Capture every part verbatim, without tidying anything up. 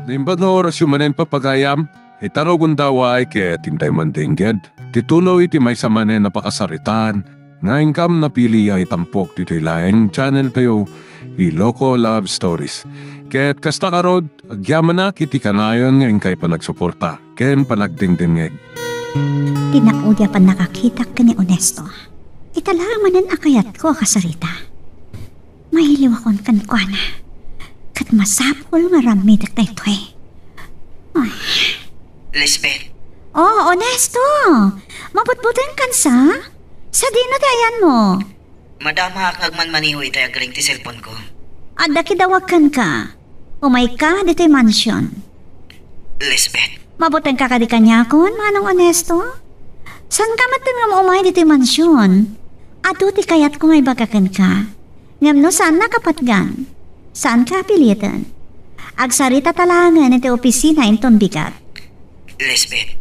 Naimbag nga orasyo manen, papagayam, ita rugonda, ket intay man dengged ti tuloy ti maysa manen a pakasaritaan nga inkam napili a itampok ditoy laeng channel tayo, Iloko Love Stories. Ket kasta ngarud, agyamanak iti kanayon nga inkay panagsuporta ken panagdengdengngeg. Ti naudi a pannakakitak ken ni Onesto, ita laeng manen a kayatko a kasarita. Mailiwakon kenkuana, ket masapul nga aramidek daytoy. Ay. Lisbeth. Oh, Onesto! Mabutbutengkan sa? Sadino ti ayanmo? Madamaak nga agmanmaneho itay agring ti cellphone ko. Adda kidawag kenka. Umayka ditoy mansion. Lisbeth. Mabutengka kadi kaniakon, Manong Onesto? Saanka metten nga umay ditoy mansion? Adu ti kayatko nga ibaga kenka. Ngem no saannak a patgan, saanka a piliten. Agsaritata laengen iti opisina inton bigat. Lisbeth,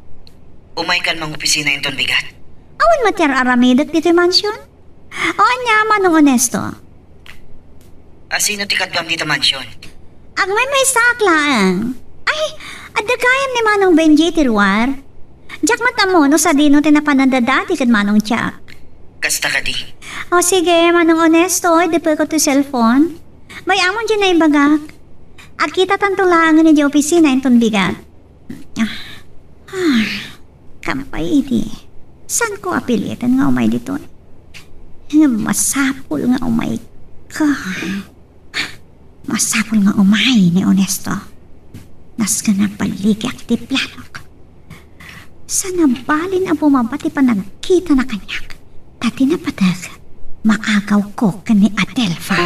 umaykan mangopisina inton bigat? Awan met ti ar-aramidek ditoy mansion? O ania, Manong Onesto? A, sino ti kaduam dita mansion? Agmaymaysaak laeng. Ay, adda gayam ni Manong Benji iti ruar. Diak met ammo no sadino ti napan-andadadi ken Manong Jack. Kasta kadi? O sige, Manong Onesto, idepeko ti cellphone. Bay-amon diay naibagak. Agkitatanto laengen idiay opisina inton bigat. Ah, ah, kampay idi. Saanko a piliten nga umay ditoy? Ngem masapul nga umayka. Masapul nga umay ni Onesto. Nasken a balligiak ti planok. Saan a balin a bumaba ti panagkitana kaniak, ta ti napateg, maagawko ken ni Adelfa.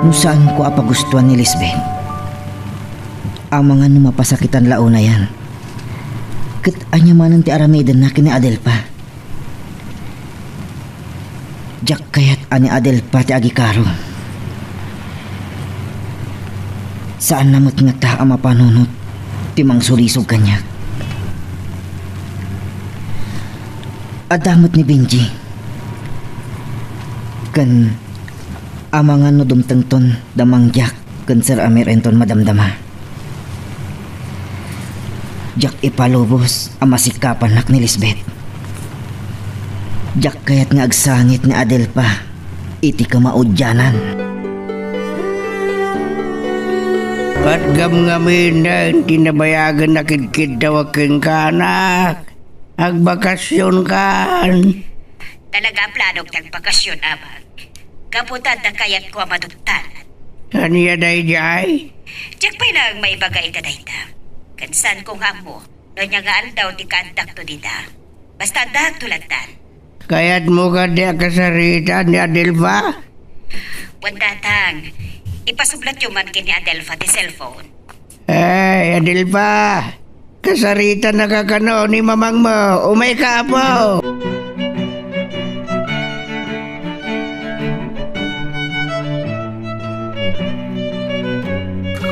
No saanko a pagustuan ni Lisbeth, amangan no mapasakitan la unayan. Ket ania manen ti aramidenna ken ni Adelfa? Diak kayat a ni Adelfa ti agikaro. Saanna met ngata a mapanunot ti mangsulisog kaniak. Adda met ni Benji. Ken amangan no dumtengton da Mang Jack ken Sir Amir inton madamdama. Diak ipalubos a masikapannak ni Lisbeth. Diak kayat nga agsangit ni Adelfa iti kamaudianan. Ket gamgaminen ti nabayagen a kidkiddawak kenka, anak. Agbakasionkan. Talaga a planok ti agbakasion, Amang. Gapu ta adda kayatko a maduktalan. Ania daydiay? Diak pay laeng maibaga ita dayta. Ken saanko nga ammo no ania nga aldaw ti kaaddakto dita. Basta addaakto lattan. Kayatmo kadi a kasaritaan ni Adelfa? Wen, Tatang, ipasublatyo man ken ni Adelfa ti cellphone. Ay, Adelfa! Kasaritanaka kano ni mamangmo. Umayka, apo!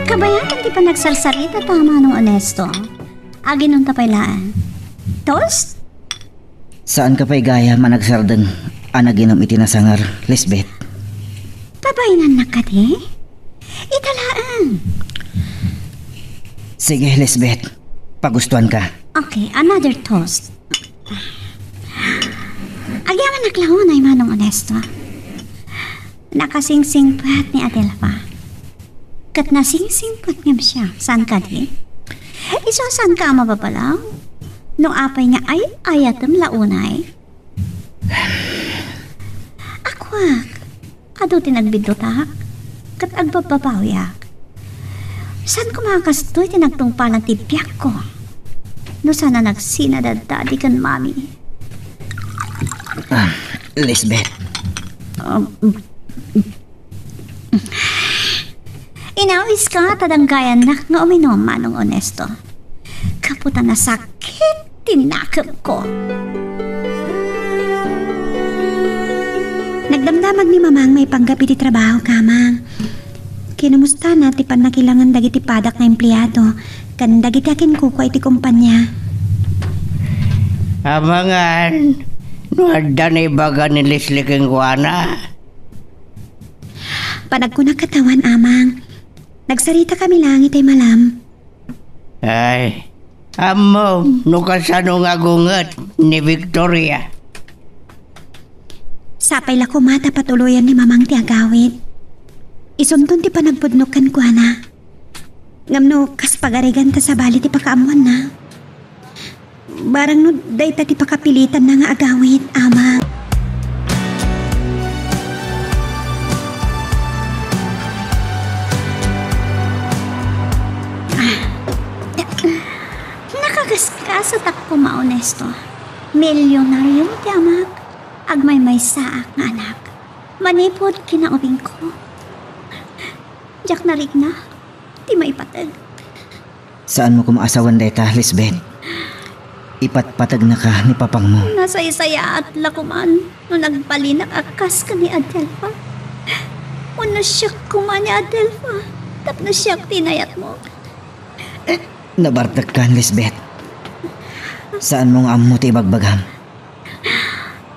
Kabayatan ti panagsarsarita ta, Manong Onesto. Aginonta pay laeng. Toast? Saanka pay gayam a nagsardeng a naginom iti nasangar, Lisbeth? Pabainannak kadi? Ita laeng. Sige, Lisbeth. Pagustuanka. Okay, another toast. Agyamanak la unay, Manong Onesto. Nakasingsingpet ni Adelfa. Ket nasingsingpet ngem siak, saan kadi? Isu a saanka a mababalaw? No apay nga ay-ayatem la unay? Akuak, adu ti nagbiddutak, ket agbabbabawiak. Saan koma a kastoy ti nagtungpalan ti biagko? No saan a nagsina da Daddy ken Mommy. Ah, Lisbeth. Um, Inawiska ta danggayannak nga uminom, Manong Onesto. Gapu ta nasakit ti nakemko. Nagdamdamag ni Mamang maipanggep iti trabaho, Kamang. Kinumustana ti pannakilangen dagiti padak nga empleado ken dagiti akinkukua iti kumpania. Amangan, No adda naibaga ni Leslie kenkuana? Panagkunak katawan, Amang. Nagsaritakami laeng itay malam. Ay, ammom no kasano nga agunget ni Victoria. Sapay la koma ta patuloyan ni Mamang ti agawid. Isunton ti panagpudno kenkuana. Ngem no kas pagarigan ta sabali ti pakaammoanna. Barang no dayta ti pakapilitanna nga agawid, Amang. Ah. Nakagaskasutak koma, Onesto. Milyonaryo ti amak. Agmaymaysaak nga anak. Manipud kinaubingko. Diak narikna ti maipateg. Saanmo koma a sawen dayta, Lisbeth. Ipatpategnaka ni papangmo. Nasaysayaat la koman no nagbalinak a kas ken ni Adelfa. Wenno siak koma ni Adelfa tapno siak ti inayatmo. Nabartekkan, Lisbeth. Saanmo nga ammo ti ibagbagam.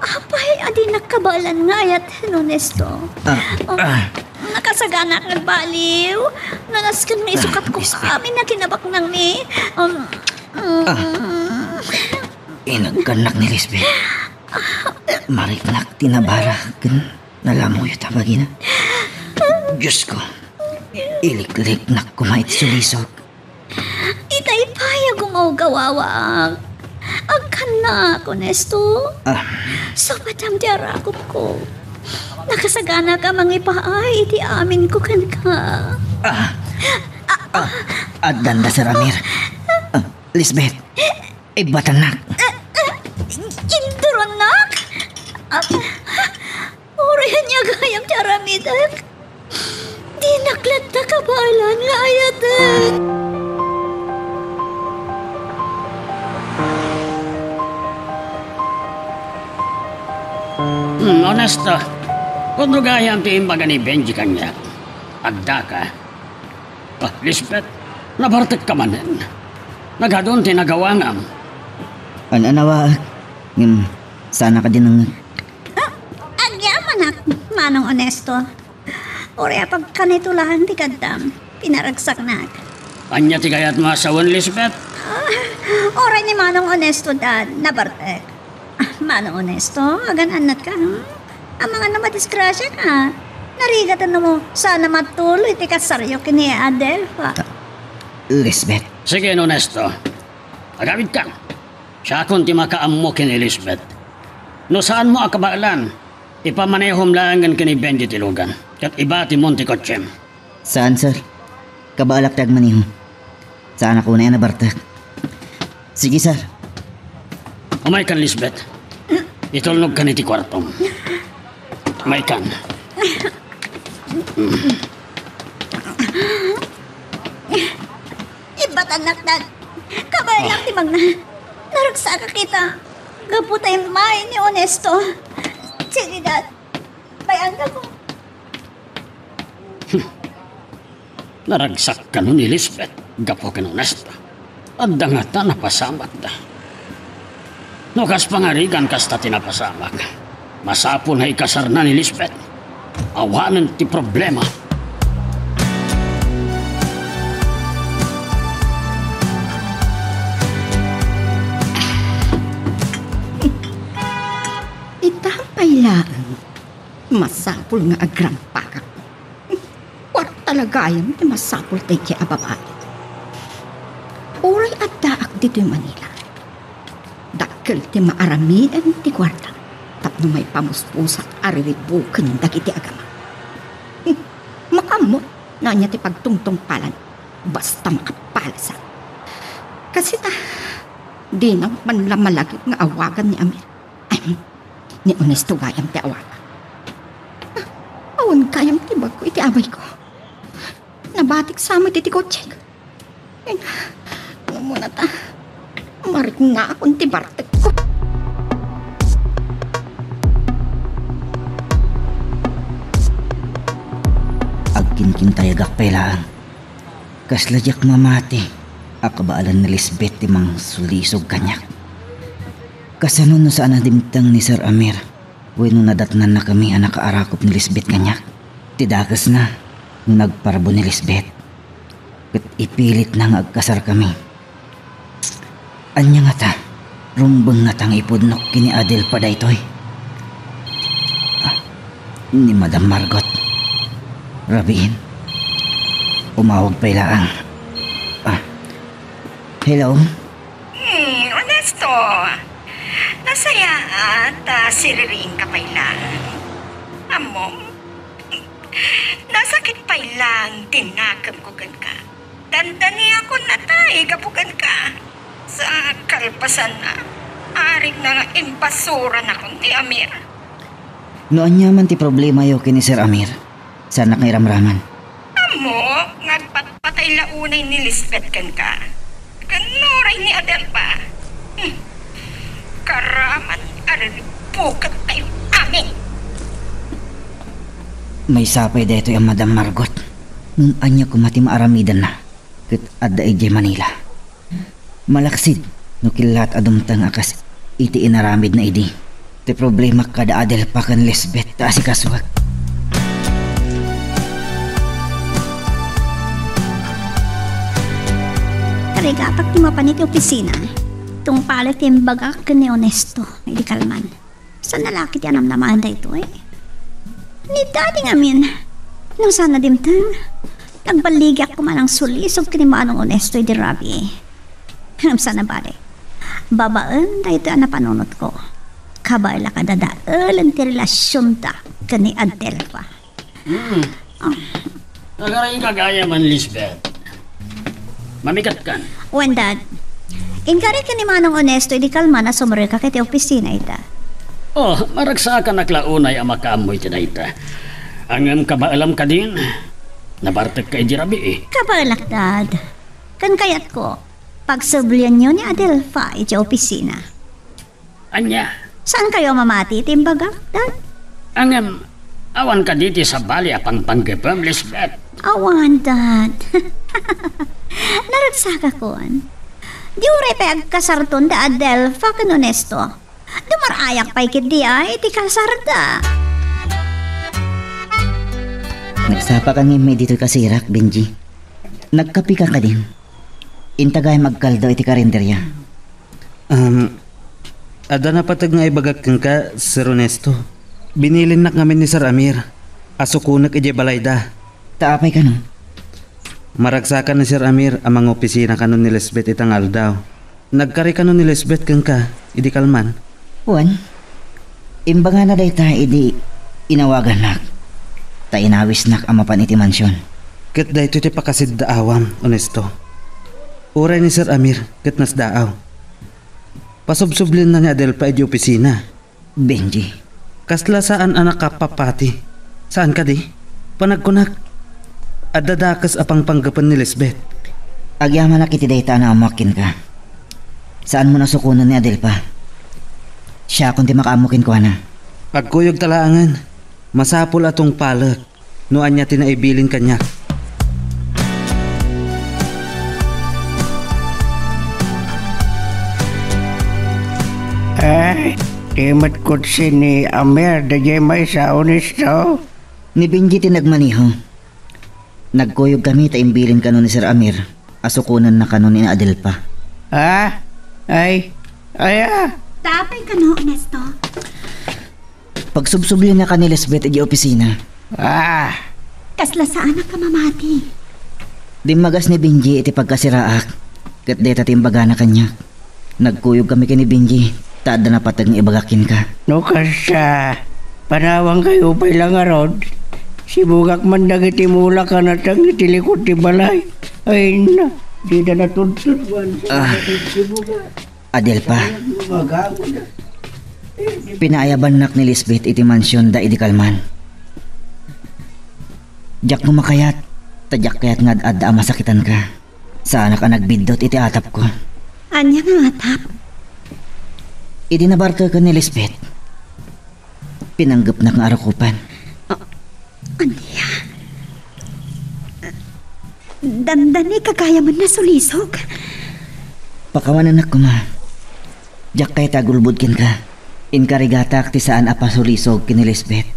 Apay a dinak kabaelan nga ayaten, Onesto? Ah, Oh, ah. Nakasaganaak nga agbaliw. Nasken nga isukat ko Ah, Lisbeth. Amin a kinabaknangmi. Um, mm. Ah. Inagkannak ni Lisbeth. Mariknak ti nabara ken nalamuyot a bagina. Diosko, ilikliknak koma iti sulisog. Itay pay a gumawgawawaak. Agkannak, Onesto. Ah. Sapay ti arakupko. Nakasaganaak a mangipaay iti aminko kenka. Ah. Ah, ah, addanda, Sir Amir. Ah, Lisbeth, ibbatannak. Induronnak? Ah, Uray ania gayam ti aramidek. Dinak latta kabaelan nga ayatek. Hmm, Onesto. Kudno gayam ti imbaga ni Benji kaniak. Addaka. Ah, Lisbeth, nabartekka manen. Nagadun ti nagawangam. An-anawaek, ngem saanka dinengngeg. Ah, agyamanak, Manong Onesto. Uray apagkanito laeng ti kaddam, pinaragsaknak. Ania ti kayatmo a sawen, Lisbeth? Ah, uray ni Manong Onesto, Dad, nabartek. Ah, Manong Onesto, agan-annatka, hmm? Amangan no madisgrasiaka. Narigat no saan a matuloy ti kasaryo ken ni Adelfa. Lisbeth. Sige, Onesto. Agawidkan. Siakon ti makaammo ken ni Lisbeth. No saanmo a kabaelan, ipamanehom laengen ken ni Benji ti lugan, ket ibatimon ti kotsem. Saan, sir. Kabaelak ti agmaneho. Saanak unay a nabartek. Sige, sir. Umaykan, Lisbeth. Itulnogkan iti kuartom. Umaykan. Ibbatannak, Dad. Kabaelan ti magna. Naragsak a kita. Gapu ta immay ni Onesto. Sige, Dad. Bay-angko. Naragsak kano ni Lisbeth gapu ken Onesto. Adda ngata napasamakda. No kas pangarigan kasta ti napasamak, masapul nga ikasarna ni Lisbeth. Awanen ti problema. Ita pay laeng, masapul nga agrampakak. Kuarta la gayam ti masapul daydiay a babai. Uray addaak ditoy Manila, dakkel ti maaramiden ti kuarta tapno maipamuspusak a riribuken dagiti agama. Makaammo no ania ti pagtungtungpalan, basta makapalasak. Kastoy ta, dinak man la malagip nga awagan ni Amir. Ay, ni Onesto gayam ti awagan. Ah, awan gayam ti bag-o iti abayko. Nabatik sa met iti kotsek. Ay, umuna ta. Mariknakon ti bartekko. Agkinkintayagak pay laeng. Kasla diak mamati a kabaelan ni Lisbeth ti mangsulisog kaniak. Kasano no saan a dimteng ni Sir Amir wenno nadatnannakami a nakaarakop ni Lisbeth kaniak? Ti dakesna no nagparbo ni Lisbeth ket ipilitna nga agkasarkami. Ania ngata? Rumbeng ngata nga ipudnok ken ni Adelfa daytoy? Ah, ni Madam Margot. Rabiin. Umawag pay laang. Ah. Hello? Hmm, Ernesto. Nasayaat ta siririingka pay laang. Ammom? Nasakit pay laang ti nakemko kenka. Dandaniakon natay gapu kenka. Sa kalpasanna, arigna nga imbasuranakon ni Amir. No ania man ti problemayo ken ni Sir Amir, saannak nga iramraman. Ammo nga agpatpatay la unay ni Lisbeth kenka. Ken uray ni Adelfa. Hmm. Karaman a riribuket tayo amin. Maysa pay daytoy a Madam Margot. Ngem ania koma ti maaramidanna ket adda idiay Manila? Malaksid no killaat a dumteng a kas iti inaramidna idi. Ti problema kada Adelfa ken Lisbeth ta asikasuek. Karigatak ti mapan iti opisina. Tungpalek ti imbagak ken ni Ernesto idi kalman. Saan a laki ti anamnamaen daytoy? Ni Daddy ngamin. No saan a dimteng, nagballigiak koma nang sulisog ken ni Manong Ernesto idi rabii. Ngem saan a bale. Babaen daytoy a napanunotko. Kabaelak a dadaelen ti relasionta ken ni Adelfa. Hmm. Ah. Agaray gagayaman, Lisbeth. Mamikatkan. Wen, Dad. Inkari ken ni Manong Ernesto idi kalman a sumrekak iti opisina ita. Oh, maragsakanak la unay a makaammo iti dayta. Ngem kabaelam kadin, nabartekka idi rabii. Kabaelak, Dad. Ken kayatko, pagsublienyo ni Adelfa iti opisina. Ania? Saankayo a mamati iti imbagak, Dad? Ngem, awan kadi ti sabali a pangpanggepem, Lisbeth? Awan, Dad. Naragsakakon. Di uray pay agkasarton da Adelfa ken Ernesto. Dumarayak pay ketdi ay ti kasarda. Nagsapaka ngem ditoy kasirak, Benji. Nagkapika kadin? Intagayam agkaldo iti karinderya. Um, adda napateg nga ibagak kenka, Sir Ernesto. Binilinnak ngamin ni Sir Amir a sukonek idiay balayda. Ta apay kano? Maragsakan ni Sir Amir a mangopisina kano ni Lisbeth ita nga aldaw. Nagkari kano ni Lisbeth kenka idi kalman? Wen, imbagana dayta idi inawagannak, ta inawisnak a mapan iti mansion. Ket daytoy ti pakasidaawam, Ernesto. Uray ni Sir Amir ket nasdaaw. Pasubsublienna ni Adelfa idiay opisina. Benji. Kasla saan a nakapapati. Saan kadi? Panagkunak, adda dakes a pangpanggepen ni Lisbeth. Agyamanak iti dayta a naammoak kenka. Saanmon a sukonen ni Adelfa. Siakon ti makaammo kenkuana. Agkuyogta laengen. Masapul a tungpalek no ania ti naibilin kaniak. Ay, di met kotse ni Amir daydiay maysa, Ernesto? Ni Benji ti nagmaneho. Nagkuyogkami ta imbilin kano ni Sir Amir a sukonenna kano ni Adelfa. Ha? Ay, ay, ah. Ta apay kano, Ernesto? Pagsubsubliennaka ni Lisbeth idiay opisina. Ah! Kasla saanak a mamati. Dimmagas ni Benji iti pagkasiraak, ket dayta ti imbagana kaniak. Nagkuyogkami ken ni Benji, ta adda napateg nga ibagak kenka. No kasta, panawankayo pay la ngarud. Sibugak man dagiti mulak a nateng iti likud ti balay. Ay na, dida natudtudwan. Ah. Sibugak. Adelfa. Pinaayabannak ni Lisbeth iti mansionda idi kalman. Diak makayat, ta diak kayat nga ad-adda a masakitanka. Saanak a nagbiddut iti atapko. Ania nga atap? Idi nabarkeken ni Lisbeth, pinanggepnak nga arukopen. Ah, ania? Dandani kagayamen nasulisog. Pakawanennak koma. Diak kayat a agulbod kenka. Inkarigatak ti saan a pasulisog ken ni Lisbeth.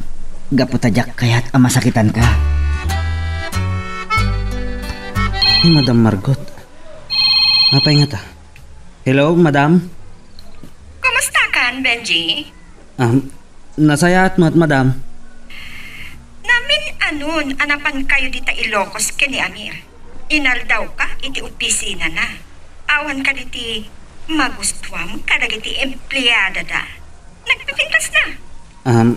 Gapu ta diak kayat a masakitanka. Ni Madam Margot. Apay ngata? Hello, Madam? Kumusta kan, Benji? Ah, nasayaat met, Madam. Namin-anon a napankayo dita Ilocos ken ni Amir? Inaldawka iti opisinana. Awan kadi ti magustuam kadagiti empleadada? Nagpipintas na. Um,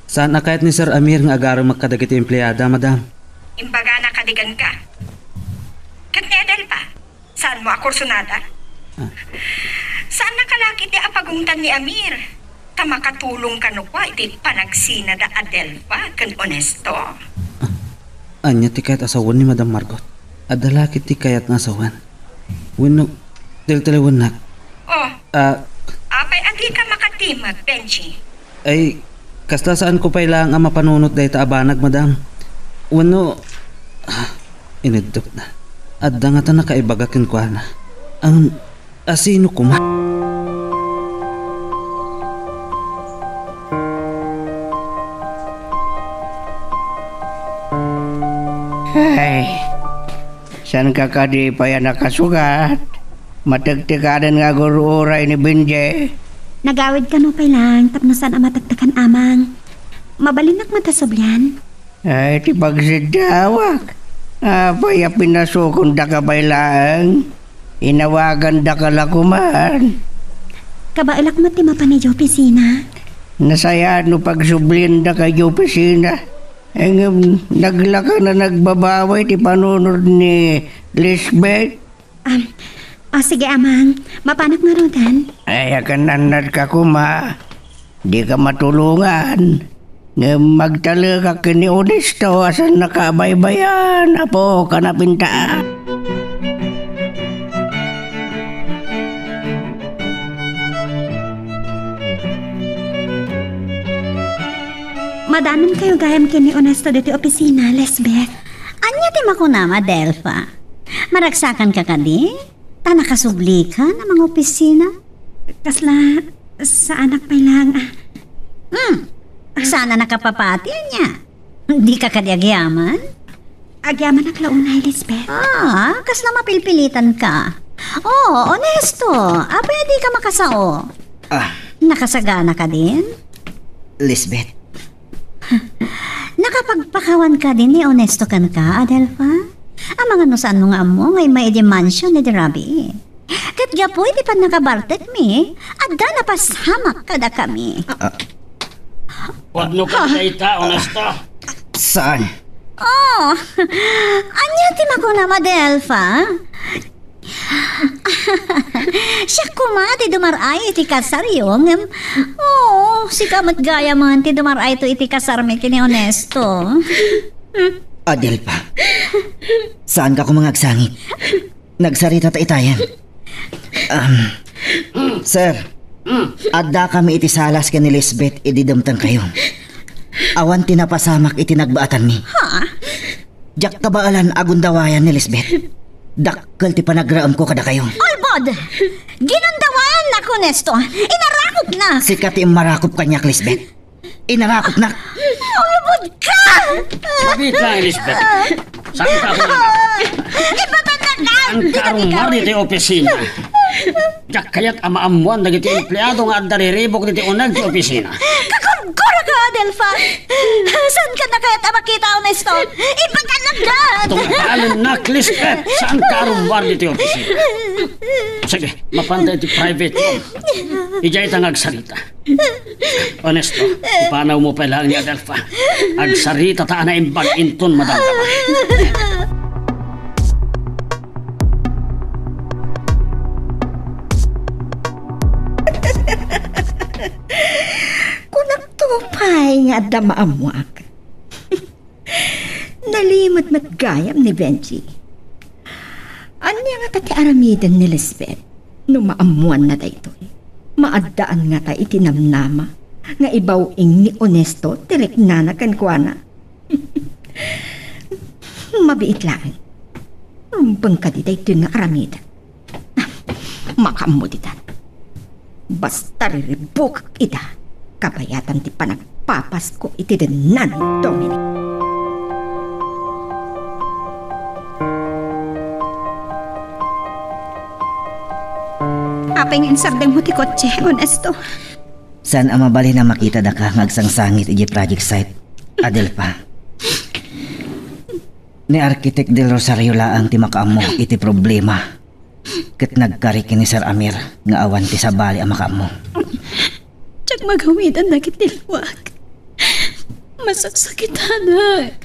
saan a kayat ni Sir Amir nga agarumek kadagiti empleada, Madam? Imbagana kadi kenka. Ket ni Adelfa, saanmo a kursunada? Ah. Saannaka la ketdi a pagungtan ni Amir, ta makatulong kano kua iti panagsinada Adelfa ken Onesto. Ah, ania ti kayat a sawen ni Madam Margot? Adda la ketdi kayat nga sawen? Wenno, teltelewennak? Oh, Ah, apay a dika makatimek, Benji? Ay, kasta saanko pay laeng a mapanunot dayta a banag, Madam. Wenno, ah, ineddukna. Adda ngata nakaibaga kenkuana. Ang asino koma? Ay, saanka kadi pay a nakasugat? Matektekaden nga agur-uray ni Benji. Nagawid kano pay laeng tapno saan a matektekan, Amang. Mabalinnak met a sublian. Ay, ti pagsiddawak. Apay a pinasukondaka pay laeng? Inawagandaka la koman. Kabaelak met ti mapan idiay opisina. Nasayaat no pagsubliandaka idiay opisina. Ngem, naglaka na nagbabaway ti panunot ni Lisbeth. Ah, ah, sige, Amang. Mapanak ngaruden. Ay, akanannadka koma. Dika matulongan. Ngem agtalekak ken ni Onesto a saannaka a baybayan, Apo, kanapinta. Madamon kayo gayam ken ni Onesto ditoy opisina, Lisbeth. Ania ti makunam, Adelfa? Maragsakanka kadi? Ta nakasublikan a mangopisina? Kasla, saanak pay laeng a. Hmm. Saan a nakapapati, ania? Dika kadi agyaman? Agyamanak la unay, Lisbeth. Ah, kasla mapilpilitanka. Oh, Onesto, apay a dika makasao? Ah. Nakasagana kadin? Lisbeth. Nakapagpakawan kadin ni Onesto kenka, Adelfa? Amangan no saanmo nga ammo nga immay idiay mansion ni Robbie. Ket gapu iti pannakabartekmi, adda napasamak kadakami. Ah. Pudno ka dayta, Onesto? Saan? Oh, ania ti makunam, Adelfa? Siak koma ti dumar-ay iti kasaryo, ngem, oh, sika met gayamen ti dumar-ayto iti kasarmi ken ni Onesto. Adelfa, saanka koma nga agsangit. Nagsarita ta itayen. Um, sir, addakami iti salas ken ni Lisbeth idi dumtengkayo. Awan ti napasamak iti nagbaatanmi. Ha? Diak kabaelan a gundawayan ni Lisbeth. Dakkel ti panagraemko kadakayo. Albod! Ginundawayannak, Onesto! Inarakopnak! Sika ti immarakop kaniak, Lisbeth. Inarakopnak. Ulbod ka! Mabit lang, Elizabeth. Saan ka ako? Ipatandakan! Saan ka rumar ditoy opisina? Diak kayat a maammuan dagiti empleado nga adda riribuk ditoy uneg ti opisina. Kakurkura ka, Adelfa! Saan ka na kayat a makita, Onesto? Ipatandakan! Tungpalennak, Lisbeth! Saan ka rumar ditoy opisina? Sige, mapanta iti private room. Idiay ta nga agsarita. Onesto, ipanawmo pay laeng ni Adelfa. Agsarita ta a naimbag inton madamdama. Kunakto pay nga adda maammuak. Nalimed met gayam ni Benji. Ania ngata ti aramiden ni Lisbeth no maammuanna daytoy? Maaddaan ngata iti namnama nga ibaw-ing ni Onesto ti riknana kenkuana? Mabiit laeng. Rumbeng kadi daytoy nga aramiden. Makaammo ditan. Basta riribukak ida, kabayatan ti panagpapasko iti denna ni Dominic. Apay nga insardengmo ti kotse, Ernesto? Saan a mabalin a makitadaka nga agsangsangit idiay project site, Adelfa. Ni Architect Del Rosario laeng ti makaammo iti problema ket nagkari ken ni Sir Amir nga awan ti sabali a makaammo. Diak magawidan dagiti liwak. Masaksakitanak.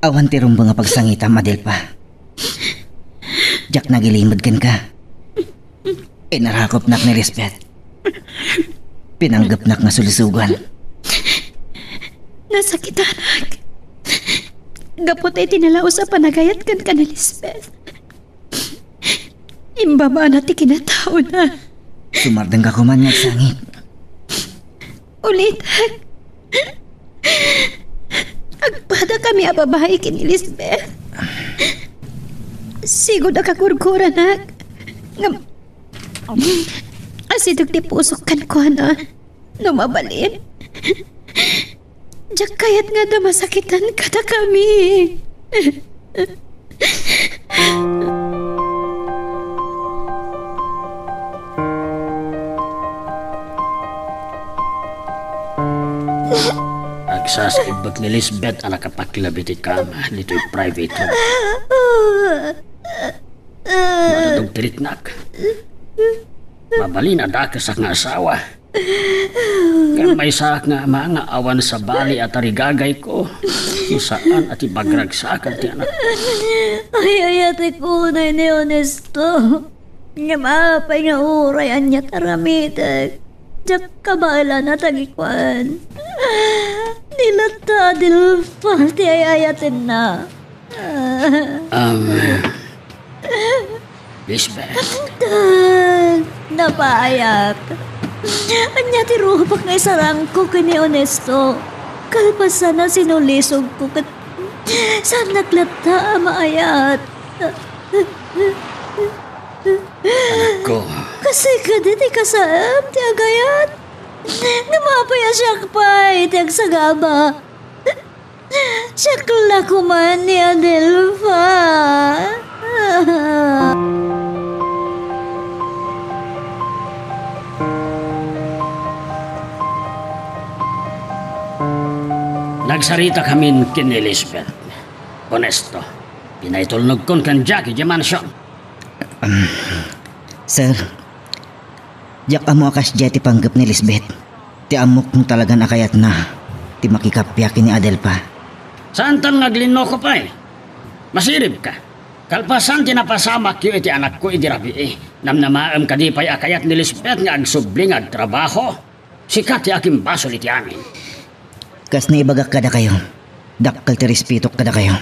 Awan ti rumbeng a pagsangitam, Adelfa. Diak nagilimed kenka. Inarakupnak ni Lisbeth. Pinanggepnak nga sulisogan. Nasakitanak. Gapu ta iti nalaus a panagayat kenka ni Lisbeth, imbabana ti kinataona. Sumardengka koman nga agsangit. Ulitek. Agpadakami a babai ken ni Lisbeth. Sigud a kagurguranak. Ngem, asideg ti pusok kenkuana. No mabalin, diak kayat nga adda masakitan kadakami. Agsasaibek ni Lisbeth a nakapaklab iti kama ditoy private room. Madadog ti riknak. Mabalin a dakesak nga asawa. Ngem maysaak nga ama nga awan sabali a tarigagayko. Saan a ti bagragsakan ti anak. Ay-ayatek unay ni Ernesto. Ngem apay nga uray ania ti aramidek? Diak kabaelan a tagikuan. Ni latta Adelfa ti ay-ayatenna. Um, Lisbeth. Dad, napaayat. Ania ti rupak nga isarangko ken ni Ernesto? Kalpasan a sinulisogko ket saannak latta a maayat. Anakko. Kasi kadi ti kasaem ti agayat. Ngem apay a siak pay ti agsagaba? Siak la koman ni Adelfa. Nagsaritakamin ken ni Lisbeth. Ernesto, pinay tulnogkon ken Jackie idiay mansion. Um, sir, diak ammo a kasdiay ti panggep ni Lisbeth. Ti ammok no talagan a kayatna ti makikappia ken ni Adelfa. Saantan nga aglinnuko pay. Masiribka. Kalpasan ti napasamakyo iti anakko idi rabii, namnamaem kadi pay a kayat ni Lisbeth nga agsubli nga agtrabaho? Sika ti akimbasol iti amin. Kas naibagak kadakayo, dakkel ti respetok kadakayo.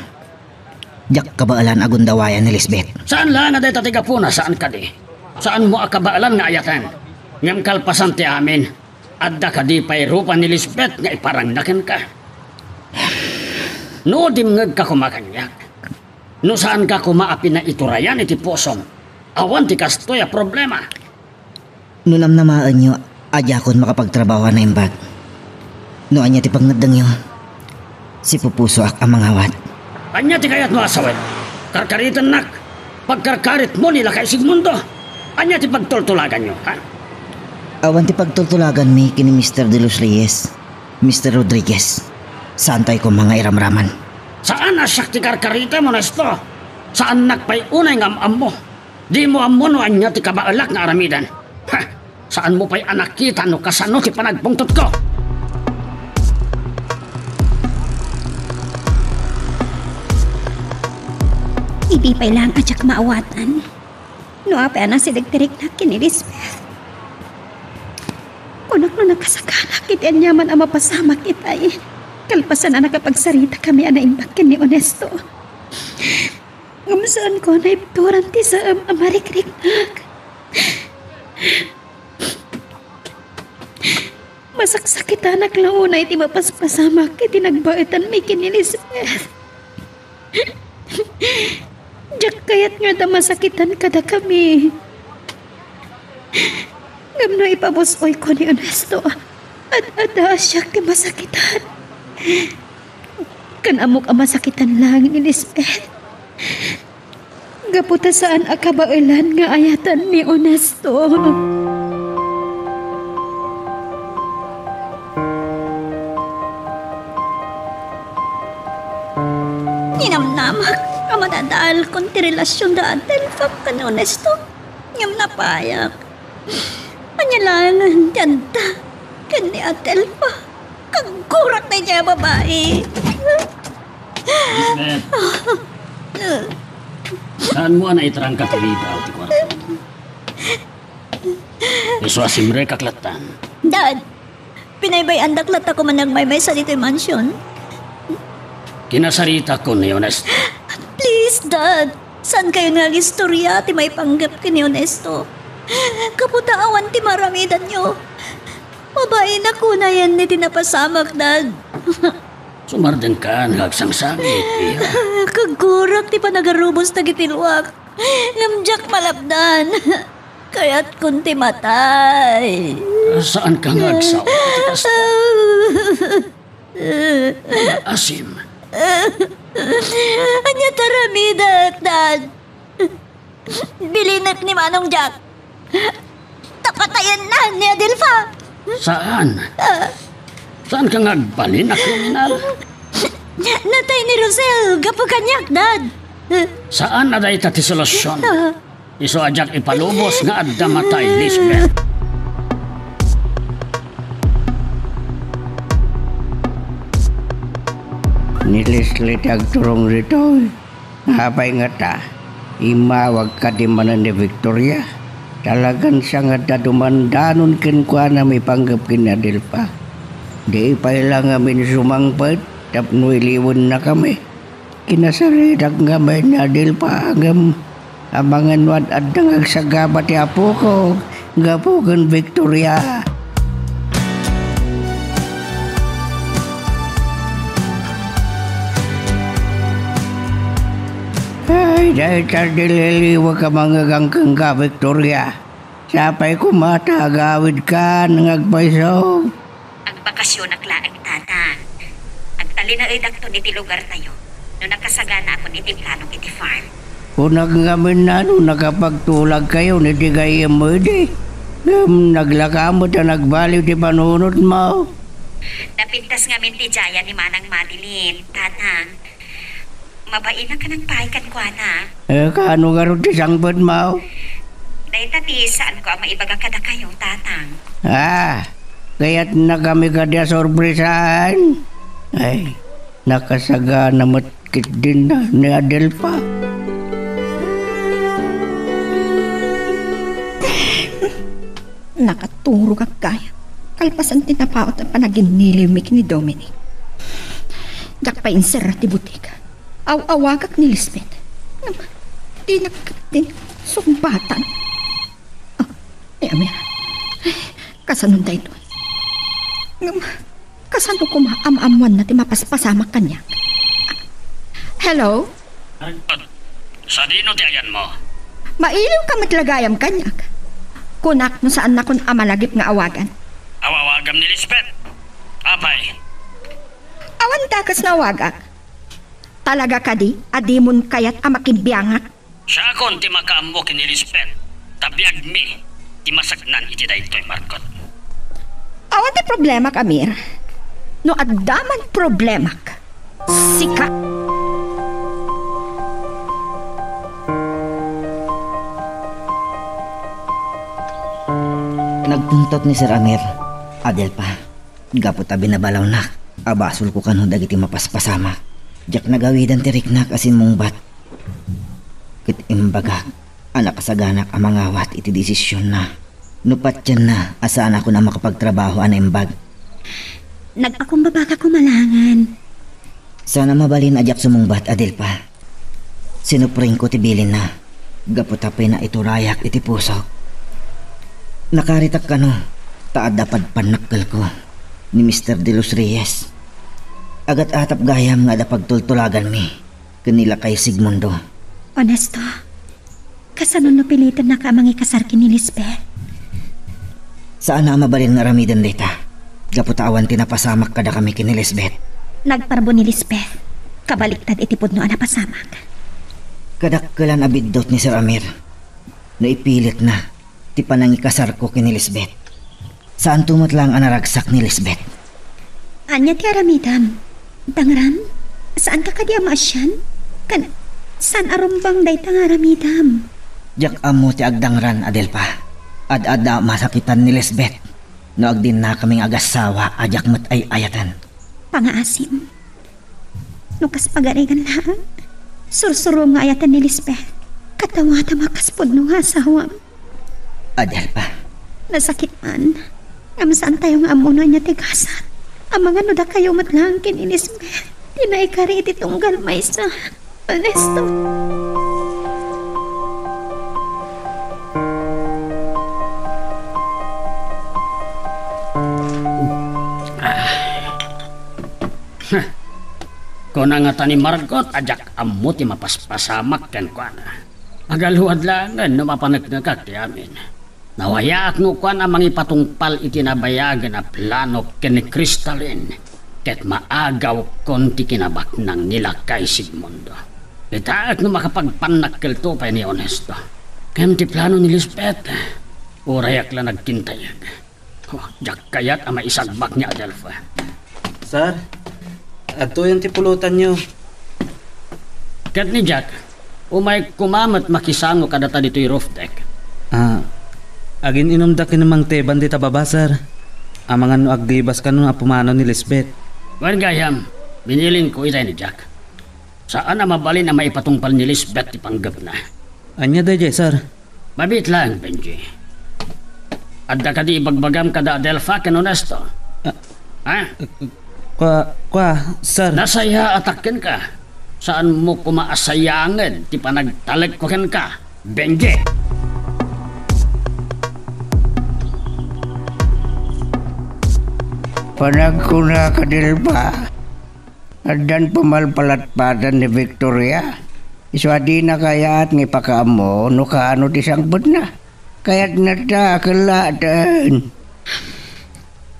Diak kabaelan a gundawayan ni Lisbeth. Saan laeng a dayta ti gapuna, saan kadi? Saanmo a kabaelan nga ayaten. Ngem kalpasan ti amin, adda kadi pay rupa ni Lisbeth nga iparangna kenka? No dimngegka koma kaniak, no saanka koma a pinaiturayan iti pusom, awan ti kastoy a problema. No namnamaenyo a diakon makapagtrabaho a naimbag, no ania ti pangngeddengyo, sipupusoak a mangawat. Ania ti kayatmo a sawen? Karkaritennak. Pagkarkaritmo ni lakay Sigmundo. Ania ti pagtultulaganyo, ha? Awan ti pagtultulaganmi ken ni Mister De Los Reyes, Mister Rodriguez. Saantay koma nga iramraman. Saan a siak ti karkaritem, Ernesto. Saannak pay unay nga am-ammo. Dimo ammo no ania ti kabaelak nga aramiden. Ha! Saanmo pay a nakita no kasano ti panagpungtotko? Idi pay laeng a diak maawatan no apay a nasideg ti riknak ken ni Lisbeth. Kunak no nakasaganak iti aniaman a mapasamak itay, kalpasan a nakapagsaritakami a naimbag ken ni Ernesto. Ngem saanko a naibturan ti saem a marikriknak. Masaksakitanak la unay ti mapaspasamak iti nagbaetanmi ken ni Lisbeth. Diak kayat nga adda masakitan kadakami. Tapno ipabus-oyko ni Ernesto, ad-adda siak ti masakitan. Ken ammok a masakitan laeng ni Lisbeth. Gapu ta saan a kabaelan nga ayatan ni Ernesto. Ninamnamak a madadalkon ti relasion da Adelfa ken Ernesto. Ngem napayak. Ania laengen ti adda ken ni Adelfa? Kaggurak daydiay a babai. Lisbeth. Saanmo a naitrangka ti rigaw ti kuarto? Isu a simrekak lattan. Dad, binaybay-andak latta koma nga agmaymaysa ditoy mansion. Kinasaritakon ni Ernesto. Please, Dad. Saankayon nga agistoria ti maipanggep ken ni Ernesto? Gapu ta awan ti maaramidanyo. Mabainak unayen iti napasamak, Dad. Sumardengkan nga agsangsangit, Pia. Kaggurak ti panagarubos dagiti luak. Ngem diak malapdan. Kayatkon ti matay. Saanka nga agsaw iti kasta? Asim. Ania ti aramidek, Dad? Bilinek ni Manong Jack. Ta patayenna ni Adelfa. Saan? Saanka nga agbalin a kriminal? Natay ni Rosel gapu kaniak, Dad. Saan a dayta ti solusion? Isu a diak ipalubos nga adda matay, Lisbeth. Ni Leslie ti agturong ditoy. Apay ngata, immawag kadi manen ni Victoria? Talagan siya nga adda dumandanon kenkuana maipanggep ken ni Adelfa. Di pay la ngamin sumangpet tapno iliwennakami. Kinasaritak ngamin ni Adelfa ngem amangan no ad-adda nga agsagaba ti apoko gapu ken Victoria. Ay, dayta ti liliwek a mangegang kenka, Victoria. Sapay koma ta agawidkan nga agpayso. Agbakasionak laeng, Tatang. Agtalinaedakton iti lugartayo no nakasaganaakon iti planok iti farm. Kunak ngamin no nakapagtulagkayon iti gayyemmo idi. Ngem naglaka met a nagbaliw ti panunotmo. Napintas ngamin ti Jaya ni Manang Madeline, Tatang. Mabainak a nangpaay kenkuana. Eh, kaano ngarud ti sangpetmo? Dayta ti saanko a maibaga kadakayo, Tatang. Ah, kayatnakami kadi a sorpresaen? Ay, nakasagana met ketdin ni Adelfa. Nakaturogak gayam, kalpasan ti napaut a panaginniliwmi ken ni Dominic. Diak pay inserra ti butik. Aw-awagak ni Lisbeth. Ngem, dinak ketdin sungbatan. Ah, ni Amir. Ay, kasano daytoy? Ngem, kasano koma a maammoanna ti mapaspasamak kaniak? Hello? Sadino ti ayanmo? Mailiwka met la gayam kaniak. Kunak no saannakon a malagip nga awagan. Aw-awagam ni Lisbeth. Apay? Awan dakes nga awagak. Talaga kadi a dimon kayat a makibiangak? Siakon ti makaammo ken ni Lisbeth, ta biagmi ti masaknan iti daytoy market. Awan ti problemak, Amir. No adda man problemak, sika. Nagtuntot ni Sir Amir, Adelfa. Gapu ta binabalawnak a basolko kano dagiti mapaspasamak. Diak nagawidan ti riknak a simmungbat. Ket imbagak a nakasaganak a mangawat iti desisionna no patienna a saanakon a makapagtrabaho a naimbag. Nagpakumbabaka koma laengen. Saan a mabalin a diak sumungbat, Adelfa. Sinupprengko ti bilinna gapu ta pinaiturayak iti pusok. Nakaritak kano ta adda padpannakkelko ni Mister De Los Reyes. Agat-atap gayam nga adda pagtultulaganmi ken ni Lakay Sigmundo. Ernesto, kasano no pilitennaka a mangikasar ken ni Lisbeth? Saan a mabalin nga aramiden dayta, gapu ta awan ti napasamak kadakami ken ni Lisbeth. Nagparbo ni Lisbeth. Kabaliktad iti pudno a napasamak. Kadakkelan a biddut ni Sir Amir no ipilitna ti panangikasarko ken ni Lisbeth. Saanto met laeng a naragsak ni Lisbeth. Ania ti aramidem? Dangram? Saanka kadi a maasian? Ken, saan a rumbeng dayta nga aramidem? Diak ammo ti agdangran, Adelfa. Ad-adda a masakitan ni Lisbeth no agdinakami nga agassawa a diak met ay-ayaten. Pangaasim. No kas pagarigan laeng, sursurom nga ayaten ni Lisbeth. Ket awatam a kas pudno nga asawam. Adelfa. Nasakit man. Ngem saantayo nga ammo no ania ti gasat. Amangan no dakayo met laeng ken ni Lisbeth ti naikari iti tunggal maysa. Ernesto. Kuna ngata ni Margot a diak ammo ti mapaspasamak kenkuana. Agaluad laengen no mapaneknekak ti amin. Nawayaak no kuan a mangipatungpal iti nabayagen a plano ken ni Crystalline, ket maagawkon ti kinabaknang ni lakay Sigmundo. Kitaek no makapagpannakkelto pay ni Ernesto. Ngem ti plano ni Lisbeth, urayak la nagkintayeg. Oh, diak kayat a maisagbak ni Adelfa. Sir, adtoyen ti pulotanyo. Ket ni Jack, umayek koma met makisango kadata ditoy roof deck. Ah, agin-inumda ken ni Mang Teban dita baba, sir. Amangan no aglibas kano a pumanaw ni Lisbeth. Wen gayam, binilinko itay ni Jack. Saan a mabalin a maipatungpal ni Lisbeth ti panggepna. Ania daydiay, sir? Mabiit laeng, Benji. Adda kadi ibagbagam kada Adelfa ken Ernesto? Ah. Ha? Kua, kua, sir. Nasayaatak kenka. Saanmo koma a sayanged ti panagtalekko kenka, Benji. Panagkunak, Adelfa. Addan pumalpalatpatan ni Victoria. Isu a dina kayat nga ipakaammo no kaano ti sangpetna. Kayatna ta a kellaten.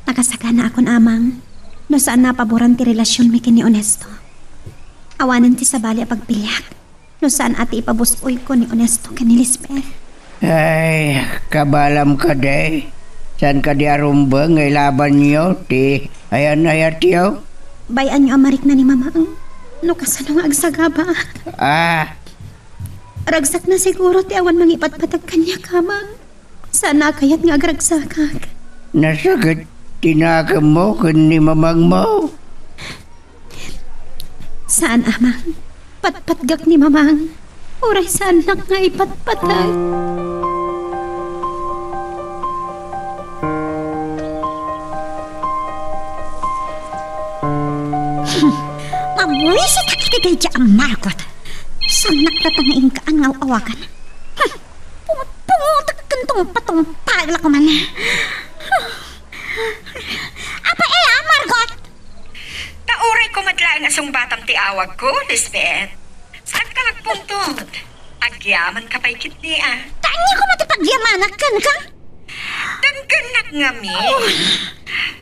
Nakasaganakon, Amang, no saan a paboran ti relasionmi ken ni Ernesto. Awanen ti sabali a pagpiliak no saan a ti ipabus-oyko ni Ernesto ken ni Lisbeth. Ay, kabaelam kadi. Saan kadi a rumbeng nga ilabanyo ti ayan-ayatyo? Bay-anyo a marikna ni Mamang no kasano nga agsagabaak. Ah! Ragsakna siguro ti awan mangipatpateg kaniak, Amang. Saan a kayat nga agragsakak. Nasakit ti nakemmo ken ni Mamangmo? Saan, Amang. Patpatgak ni Mamang. Uray saannak nga ipatpateg. Mabuisit iti daydiay a Margot. Saannak latta nga inkaan nga aw-awagan. Hmm. Pungpungotag ken tungpatungpag la koman. Apay aya, Margot? Ta uray koma met laeng a sungbatam ti awagko, Lisbeth. Saanka nga agpungtot. Agyamanka pay ketdi a. Ta ania koma ti pagyamanak kenka? Denggennak ngamin. Oh.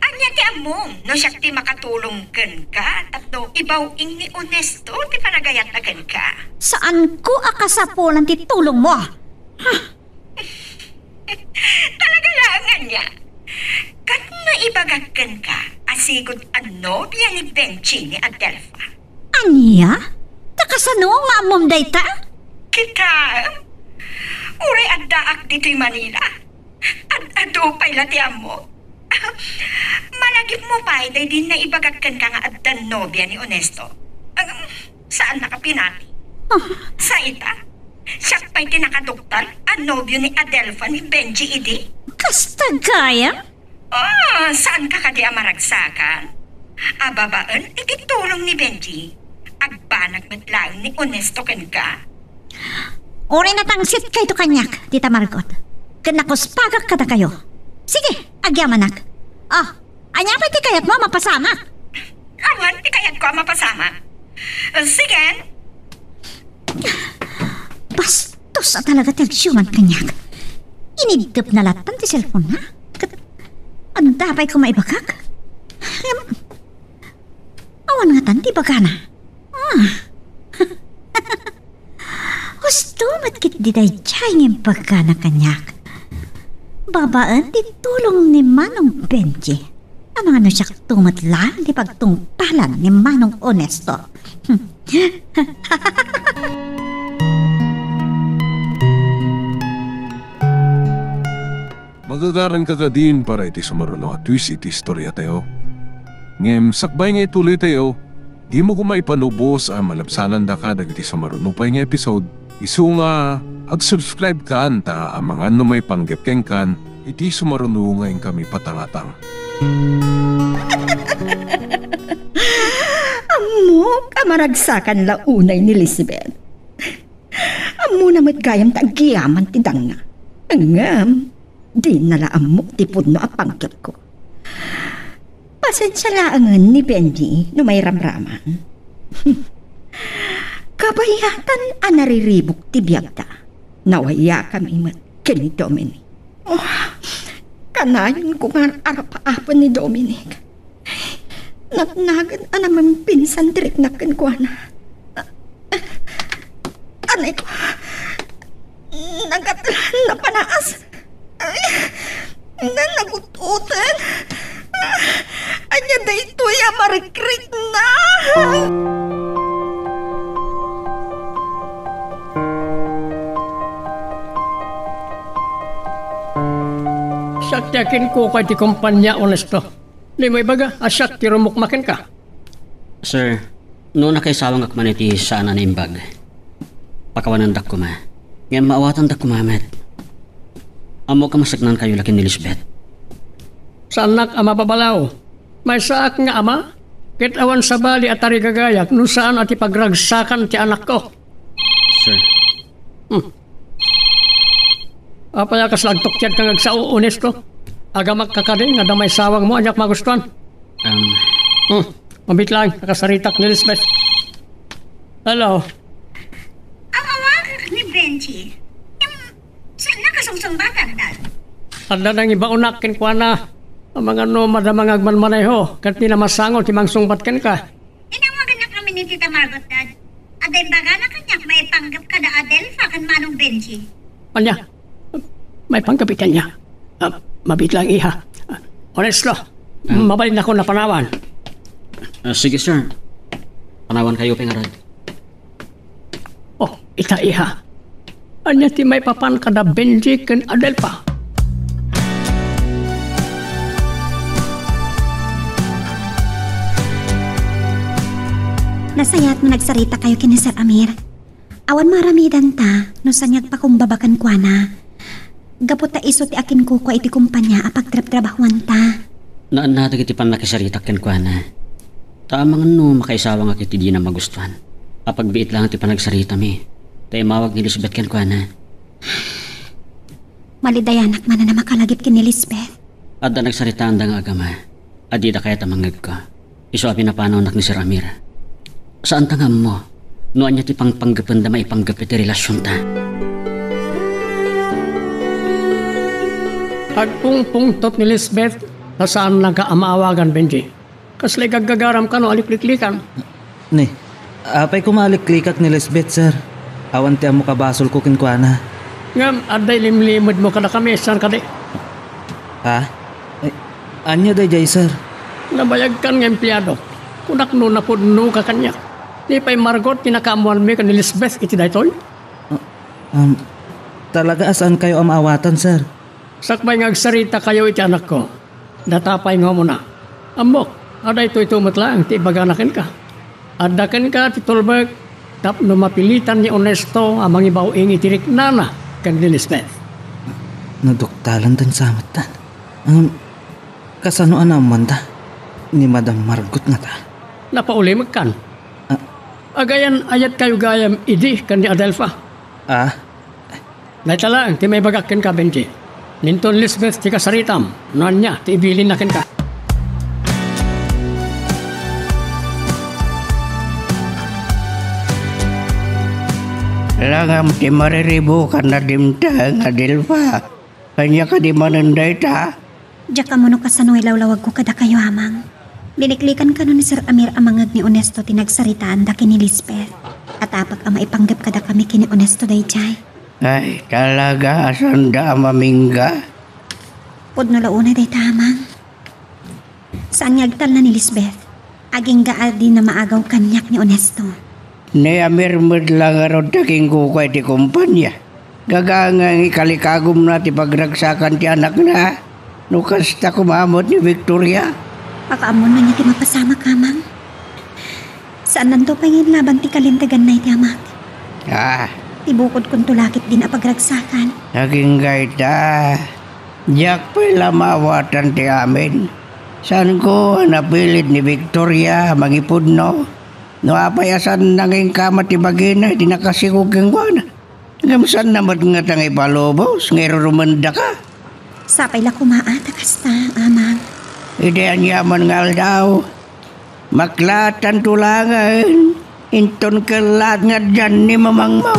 Ania ti ammom no siak ti makatulong kenka tapno ibaw-ing ni Ernesto ti panagayatna kenka? Saanko a kasapulan ti tulongmo. Talaga laeng ania? Ket no ibagak kenka a sigud a nobia ni Benji ni Adelfa? Ania? Ta kasano nga ammom dayta? Kitaem, uray addaak ditoy Manila, ad-adu pay la ti ammok. Malagipmo pay daydi naibagak kenka nga addan nobia ni Ernesto. Saannaka pinati. Ah. Sa ita, siak pay ti nakaduktal a nobio ni Adelfa ni Benji idi. Kasta gayam? Ah, saanka kadi a maragsakan? A babaen iti tulong ni Benji, agbanag met laeng ni Ernesto kenka. Uray natangsit kayto kaniak, Tita Margot. Ken nakuspagak kadakayo. Sige, agyamanak. Ah, ania pay ti kayatmo a mapasamak? Awan ti kayatko a mapasamak. Sige. Bastos a talaga ti agsiuman kaniak. Iniddepna lattan ti cellphone-na. Ket Adda pay koma ibagak? Ngem, awan ngatan ti ibagana. Ah. Husto met ketdi daydiay nga imbagana kaniak. Babaen ti tulong ni Manong Benji. Amangan no siakto met laeng ti pagtungpalan ni Manong Onesto. Magagaranka kadin para iti sumaruno a twist iti istoriatayo. Ngem sakbay nga ituloytayo, dimo koma ipanubos a malabsanandaka dagiti sumaruno pay nga episode, isu nga ag-subscribe kan ta amangan no maipanggep kenkan iti sumaruno nga inkami patangatang. Ammok a maragsakan la unay ni Lisbeth. Ammona met gayam ta agyaman ti dangna. Ngem, dina la ammo ti pudno a panggepko. Pasensia laengen ni Benji no mairamraman. Kabayatan a nariribuk ti biagda. Nawayakami met ken ni Dominic. Oh, kanayonko nga arapaapen ni Dominic. Natnagan a namempinsan ti riknak kenkuana. Anay ko, nagatlan, napanaas. Ay, nanagut-oten. Ania daytoy a marikrikna? Siak ti akinkuko iti kompania, Onesto. Dimo ibaga a siak ti rumukma kenka. Sir, no nakaisawangak man iti saan a naimbag, pakawanendak koma. Ngem maawatandak koma met. Ammok a masaknankayo la ken ni Lisbeth. Saannak a mababalaw. Maysaak nga ama, ket awan sabali a tarigagayak no saan a ti pagragsakan ti anakko. Sir. Hmm. Apay a kasla agtukiadka nga agsao, Onesto? Agamakka kadi nga adda maisawangmo a diak magustuan? Um. Hmm. Mabiit laeng, nakasaritak ni Lisbeth. Hello. Aw-awagak ni Benji. Ngem, saannak a sungsungbatan, Dad? Adda nangibaonak kenkuana. Amangan no madama nga agmanmaneho, ket dina masango ti mangsungbat kenka. Inawagannak ngamin ni Tita Margot, Dad. Adda imbagana kaniak maipanggep kada Adelfa ken Manong Benji. Ania? Maipanggep iti ania? Ah, mabiit laeng, iha. Ah, Onesto, ah, mabalinnakon a panawan. Ah, sige, sir. Panawankayo pay ngarud. Oh, ita, iha. Ania ti maipapan kada Benji ken Adelfa? Nasayaat no nagsaritakayo ken ni Sir Amir. Awan maaramidanta no saan nga agpakumbaba kenkuana. Gapu ta isu ti akinkukua iti kompania a pagtrabtrabahuanta. Naannatek iti pannakisaritak kenkuana. Ta amangan no makaisawangak iti dina magustuan. Apagbiit laeng ti panagsaritami. Ta immawag ni Lisbeth kenkuana. Malidayanak manen a makalagip ken ni Lisbeth. Adda nagsaritaanda nga agama a dida kayat a mangngegko. Isu a pinapanawnak ni Sir Amir. Saanta nga ammo no ania ti pangpanggependa maipanggep iti relasionta. Agpungpungtot ni Lisbeth ta saannaka a maawagan, Benji. Kasla igaggagaram kano a likliklikan? Ni, apay koma a liklikak ni Lisbeth, sir? Awan ti ammok a basolko kenkuana. Ngem adda ilimlimedmo kadakami, saan kadi? Ha? Ay, ania daydiay, sir? Nabayagkan nga empleado. Kunak no napudnoka kaniak. Ni pay Margot ti nakaammoanmi ken ni Lisbeth iti daytoy? Ah, um, talaga a saankayo a maawatan, sir? Sakbay nga agsaritakayo iti anakko, data pay nga umuna. Ammok a daytoyto met laeng ti ibagana kenka. Adda kenka ti tulbek tapno mapilitan ni Onesto a mangibaw-ing iti riknana ken ni Lisbeth. Naduktalan daysa met. Ngem, kasano a naammoanda ni Madam Margot ngata? Napaulimekkan. Ah. Agayan-ayatkayo gayam idi ken ni Adelfa. Ah? Dayta laeng ti maibagak kenka, Benji. Ninton Lisbeth ti kasaritam, no ania ti ibilinna kenka. Langam ti mariribukan a dimteng, Adelfa. Ania kadi manen dayta? Diak ammo no kasano ilawlawagko kadakayo, Amang. Liniklikan kano ni Sir Amir a mangngeg ni Onesto ti nagsaritaanda ken ni Lisbeth. Atapek a maipanggep kadakami ken ni Onesto daydiay. Ay, talaga, a saanda a mamingga? Pudno la unay dayta, Amang. Saan nga agtalna ni Lisbeth? Agingga a dina maagaw kaniak ni Onesto. Ni Amir met la ngarud ti kingkukua iti kompania. Gaga nga ikalikagumna ti pagragsakan ti anakna. No kasta koma met ni Victoria. Pakaammonan niya ti mapasamak, Amang. Saannanto pay nga inlaban ti kalinteganna iti amak. Ah. Ti bukodkonto la ket dina pagragsakan. Agingga ita. Diak pay la maawatan ti amin. Saanko a napilit ni Victoria a mangipudno? No apay a saanna nga inkama ti bagina iti nakasikog kenkuana? Ngem saanna met ngata nga ipalubos nga irurumendaka? Sapay la koma a ta kasta, Amang. Iti aniaman nga aldaw, maklatanto laengen inton kellaat nga addan ni mamangmo.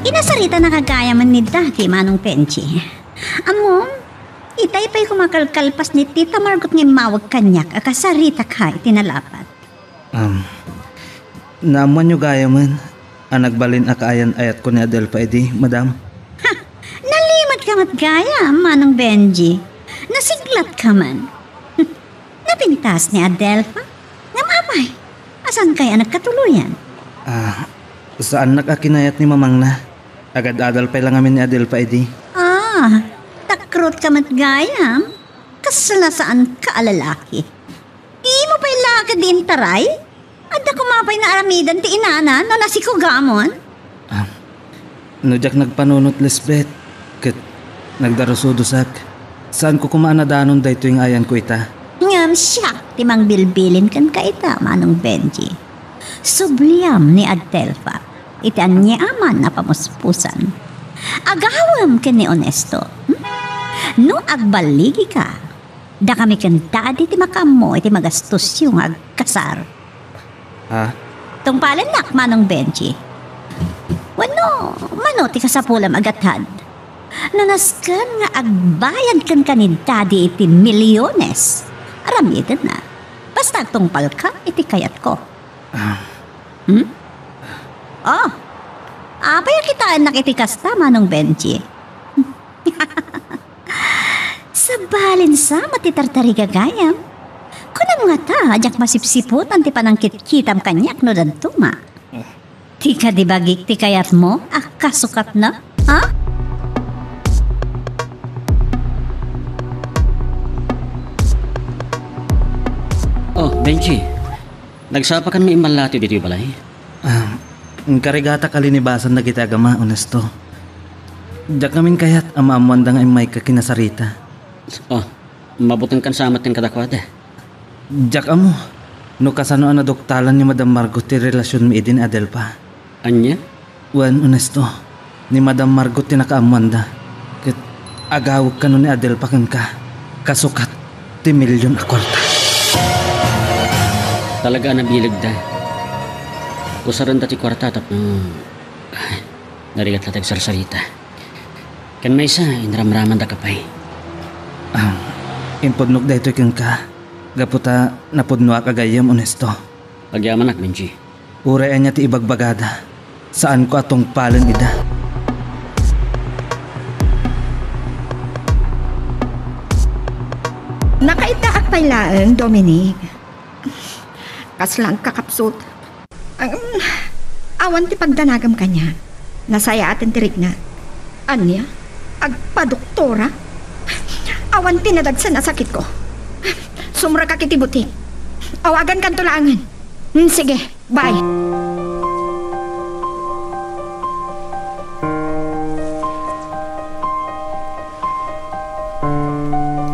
Inasaritanaka gayam ni Daddy, Manong Benji. Ammom, itay pay koma kalkalpas ni Tita Margot nga immawag kaniak a kasaritaka iti nalapat. Um, naammoanyo gayamen a nagbalin a kaayan-ayatko ni Adelfa idi, Madam? Ha! Nalimetka met gayam, Manong Benji. Nasiglatka man. Napintas ni Adelfa? Ngem apay? Asankay a nagkatuloyan? Ah, saannak a kinayat ni mamangna. Agad-adal pay la ngamin ni Adelfa idi. Ah, takrotka met gayam. Kasla saanka a lalaki. Dimo pay la kadi intaray? Adda koma pay naaramidan ti inana no nasikugamon? Ah, no diak nagpanunot, Lisbeth, ket nagdarusudosak, saanko koma a nadanon daytoy nga ayanko ita. Ngem siak ti mangbilbilin kenka ita, Manong Benji. Subliam ni Adelfa iti aniaman a pamuspusan. Agawem ken ni Onesto, hmm? No agballigika, dakami ken Daddy ti makaammo iti magastosyo nga agkasar. Ha? Tungpalennak, Manong Benji. Wenno, mano ti kasapulam a gatad? No nasken nga agbayad kenka ni Daddy iti milyones, aramidenna. Basta agtungpalka iti kayatko. Ah. Hmm? Oh, apay a kitaennak iti kasta, Manong Benji? Sabalin sa met ti tartariga gayam. Kunam ngata a diak masipsiputan ti panangkitkitam kaniak no dadduma. Ti kadi bagik ti kayatmo a kasukatna, ha? Oh, Benji. Nagsapakan nga immalati ditoy balay? Ah, inkarigatak a linibasan dagiti agama, Onesto. Diak ngamin kayat a maammoanda nga immayka ken ni Sarita. Oh, mabutengkan sa met ken kadakuada. Diak ammo no kasano a naduktalan ni Madam Margot ti relasionmi idi ni Adelfa. Ania? Wen, Onesto, ni Madam Margot ti nakaammoanda. Ket agawek kano ni Adelfa kenka, kasukat ti milyon a kuarta. Talaga a nabilegda. Usarenda ti kuarta tapno, ah, narigat la ti agsarsarita. Ken maysa, inramramandaka pay. Ah, impudnok daytoy kenka, gapu ta napudnoak a gayyem, Onesto. Agyamanak, Benji. Uray ania ti ibagbagada, saanko a tungpalen ida. Nakaitaak pay laeng, Dominic. Kasla agkakapsut. Ang, awan ti pagdanagam kaniak. Nasayaaten ti rikna. Ania? Agpadoktora? Awan ti nadagsen a sakitko. Sumrekak iti butik. Awagankanto laengen. Hmm, sige, bye.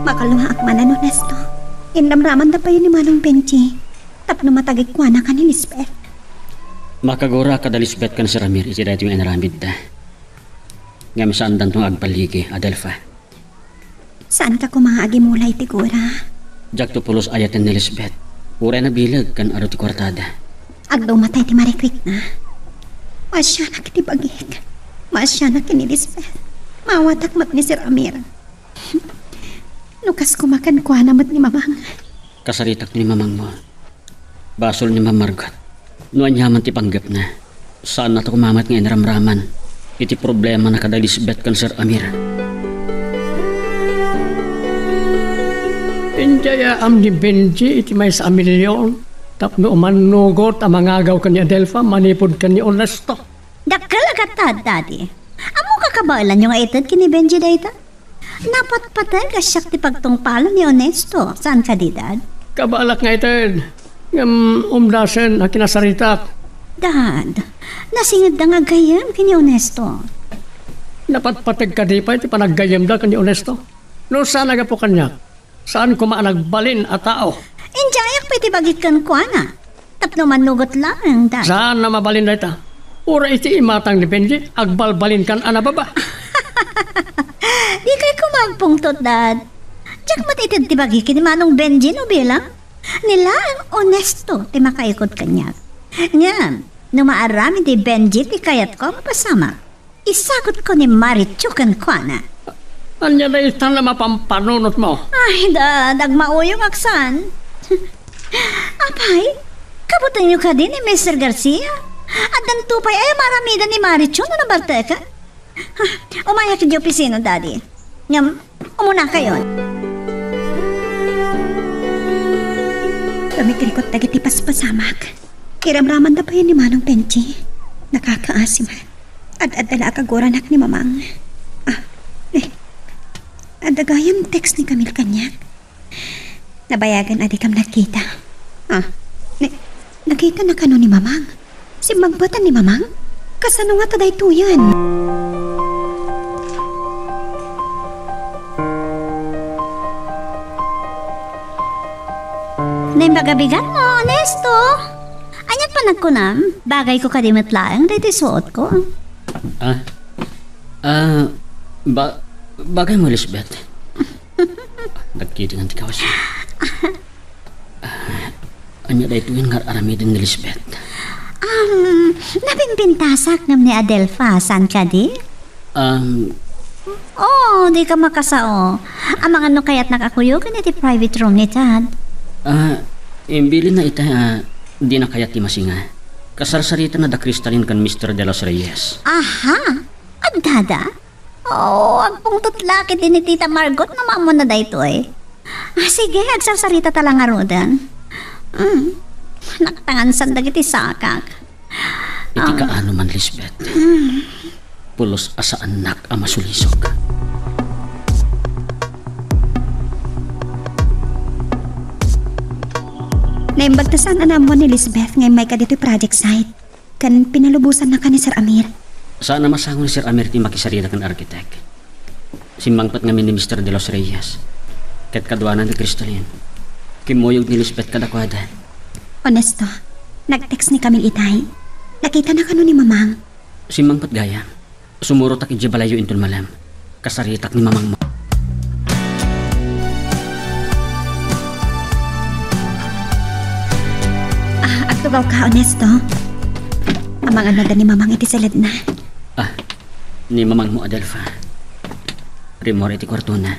Makalluaak manen, Onesto. Inramramanda pay ni Manong Benji tapno matagikuana ken ni Lisbeth. Makagura kada Lisbeth ken Sir Amir iti daytoy nga inaramidda. Ngem saandanto nga agballigi, Adelfa. Saanka koma nga agimula iti gura? Diakto pulos ayaten ni Lisbeth. Uray nabileg ken adu ti kuartada. Agdumatay ti marikrikna. Maasianak iti bagik. Maasianak ken ni Lisbeth. Maawatak met ni Sir Amir. No kas koma kenkuana met ni Mamang. Kasaritak ni Mamangmo. Basol ni Ma'am Margot. No aniaman ti panggepna, saanna ta koma met nga inramraman iti problemana kada Lisbeth ken Sir Amir. Idiayaam ni Benji iti maysa a milion tapno umannugot a mangagaw ken ni Adelfa manipud ken ni Ernesto. Dakkel a gatad, Daddy. Ammok a kabaelanyo nga ited ken ni Benji dayta? Napatpateg a siak ti pagtungpalo ni Ernesto, saan kadi, Dad? Kabaelak nga ited, ngem umdasen a kinasaritak. Dad, nasingedda nga aggayyem ken ni Ernesto. Napatpateg kadi pay ti panaggayyemda ken ni Ernesto? No saan a gapu kaniak, saan koma a nagbalin a tao. Idiayak pay ti bagik kenkuana. Tapno mannugot laeng, Dad. Saan a mabalin dayta? Uray iti imatang ni Benji, agbalbalinkan a nababa. Dikay koma agpungtot, Dad. Diak met ited ti bagi ken ni Manong Benji no bilang. Ni laeng Ernesto ti makaikut kaniak. Ngem, no maaramid ni Benji ti kayatko a mapasamak, isagutko ni Marichu kenkuana. Ania daytan a mapampanunotmo? Ay, Dad, agmauyongak saan. Apay, kabutenyo kadi ni Mister Garcia? Addanto pay aya maaramidan ni Marichu no nabarteka? Ah, umayak iti opisina, Daddy. Ngem, umunakayon. Rumikrikot dagiti paspasamak. Iramramanda pay ni Manong Benji. Nakakaasi man. Ad-adda la a kaguranak ni Mamang. Ah, eh. Adda gayam text ni Camille kaniak. Nabayagan a dikam nagkita. Ah, ni-, nakita na kano ni Mamang? Simmangpet ni Mamang? Kasano ngata daytoyen? Naimbag a bigat mo, Ernesto. Ania't panagkunam? Bagayko kadi met laeng daytoy suotko. Ah, ah, ba-, bagaymo, Lisbeth. Nagkitingan ti kawas. Ah, ania daytoyen nga ar-aramiden ni Lisbeth? Um, nabimbintasak ngem ni Adelfa, saan kadi? Um, Oo, dika makasao. Amangan no kayatnak a kuyogen iti private room ni Dad. Ah, imbilinna itay a dina kayat ti masinga. Kasarsaritana da Crystalline ken Mister De Los Reyes. Aha! Addada? Oo, agpungtot la ketdi ni Tita Margot no maammoanna daytoy. Ah, sige, agsarsaritata la ngaruden. Mm. Naktangansan dagiti sakak. Iti Ah. kaano man, Lisbeth? Mm. Pulos a saannak a masulisog. Naimbag ta saan a naammo ni Lisbeth nga immayka ditoy project site. Ken pinalubosanna ka ni Sir Amir. Saan a masango ni Sir Amir ti makisarita ken architect. Simmangpet ngamin ni Mister De Los Reyes ket kaduana ni Crystalline. Kimmuyog ni Lisbeth kadakuada. Ernesto, nag-text ni Camille itay. Nakita na kano ni Mamang? Simmangpet gayam. Sumurotak idiay balayyo inton malem. Kasaritak ni Mamangmo. Ah, agtugaw ka, Ernesto. Amangan adda ni Mamang iti siledna. Ah, ni Mamangmo, Adelfa. Rimmuar iti kuartona.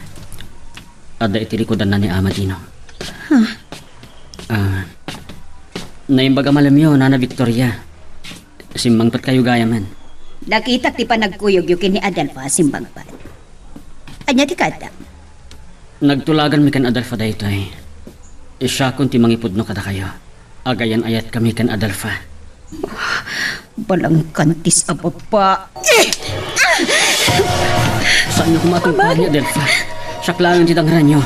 Adda iti likudanna ni Ama Dino. Huh? Ah, naimbag a malemyo, Nana Victoria. Simmangpet kayo gayamen. Nakitak ti panagkuyogyo ken ni Adelfa, simmangpet. Ania ti kayatda? Nagtulaganmi ken Adelfa daytoy. Siakon ti mangipudno kadakayo. Agayan-ayatkami ken Adelfa. Balangkantis a babae. Saanyo koma a tungpaanyo, Adelfa. Siak laeng ti dangranyo.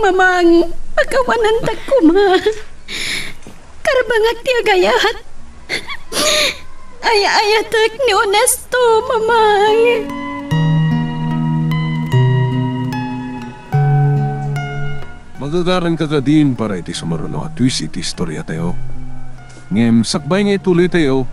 Mamang, pakawanantak koma. Karbangak ti agayat. Ay-ayatek ni Ernesto, Mamang. Magagaran ka kadin para iti sumaruno a twist iti istoriatayo. Ngem sakbay nga ituloytayo,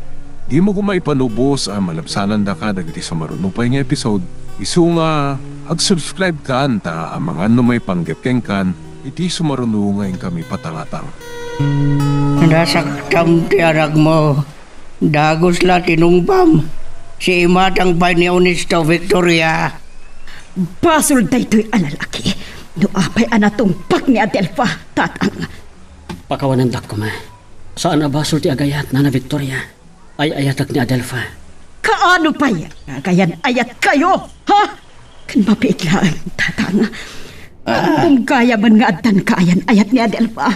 dimo koma ipalubos a malabsanandaka dagiti sumaruno pay nga episode. Isu nga, ag-subscribe kan ta amangan no maipanggep kenkan iti sumaruno nga inkami patangatang. Nasaktam ti anakmo. Dagus la ti nungbam. Siimatan pay ni Honesto, Victoria. Basol daytoy a lalaki. No apay a natungpal ni Adelfa, Tatang. Pakawanendak koma. Saan a basol ti agayat, Nana Victoria. Ay-ayatek ni Adelfa. Kaano pay nga agayan-ayatkayo, ha? Ken mabiit laeng, Tatang. Ah. Ammom gayamen nga addan kaayan-ayat ni Adelfa.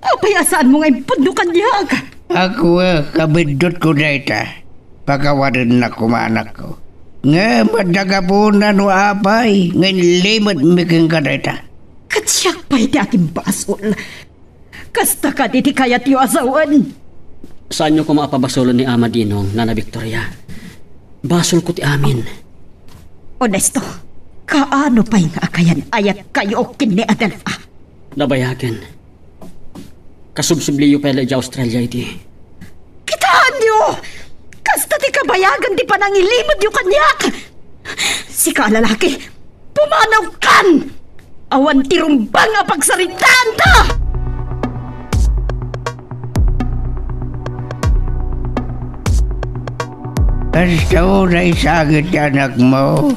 Apay a saanmo nga impudno kaniak? Ako, eh, kabiddutko dayta. Pakawanennak koma, anakko. Ngem adda gapuna no apay nga inlimetmi kenka dayta. Ket siak pay ti agimbasol. Kasta kadi ti kayatyo a sawen? Saanyo koma a pabasolen ni Ama Dinong, Nana Victoria. Basolko ti amin. Honesto, kaano pay nga agayan-ayatkayo ken ni Adelfa? Nabayagen. Kasubsubliyo pay la idiay Australia idi. Kitaenyo! Kasta ti kabayagan ti panangilimedyo kaniak! Sika a lalaki, pumanawkan! Awan ti rumbeng a pagsaritaanta! Kasta unay sakit ti anakmo.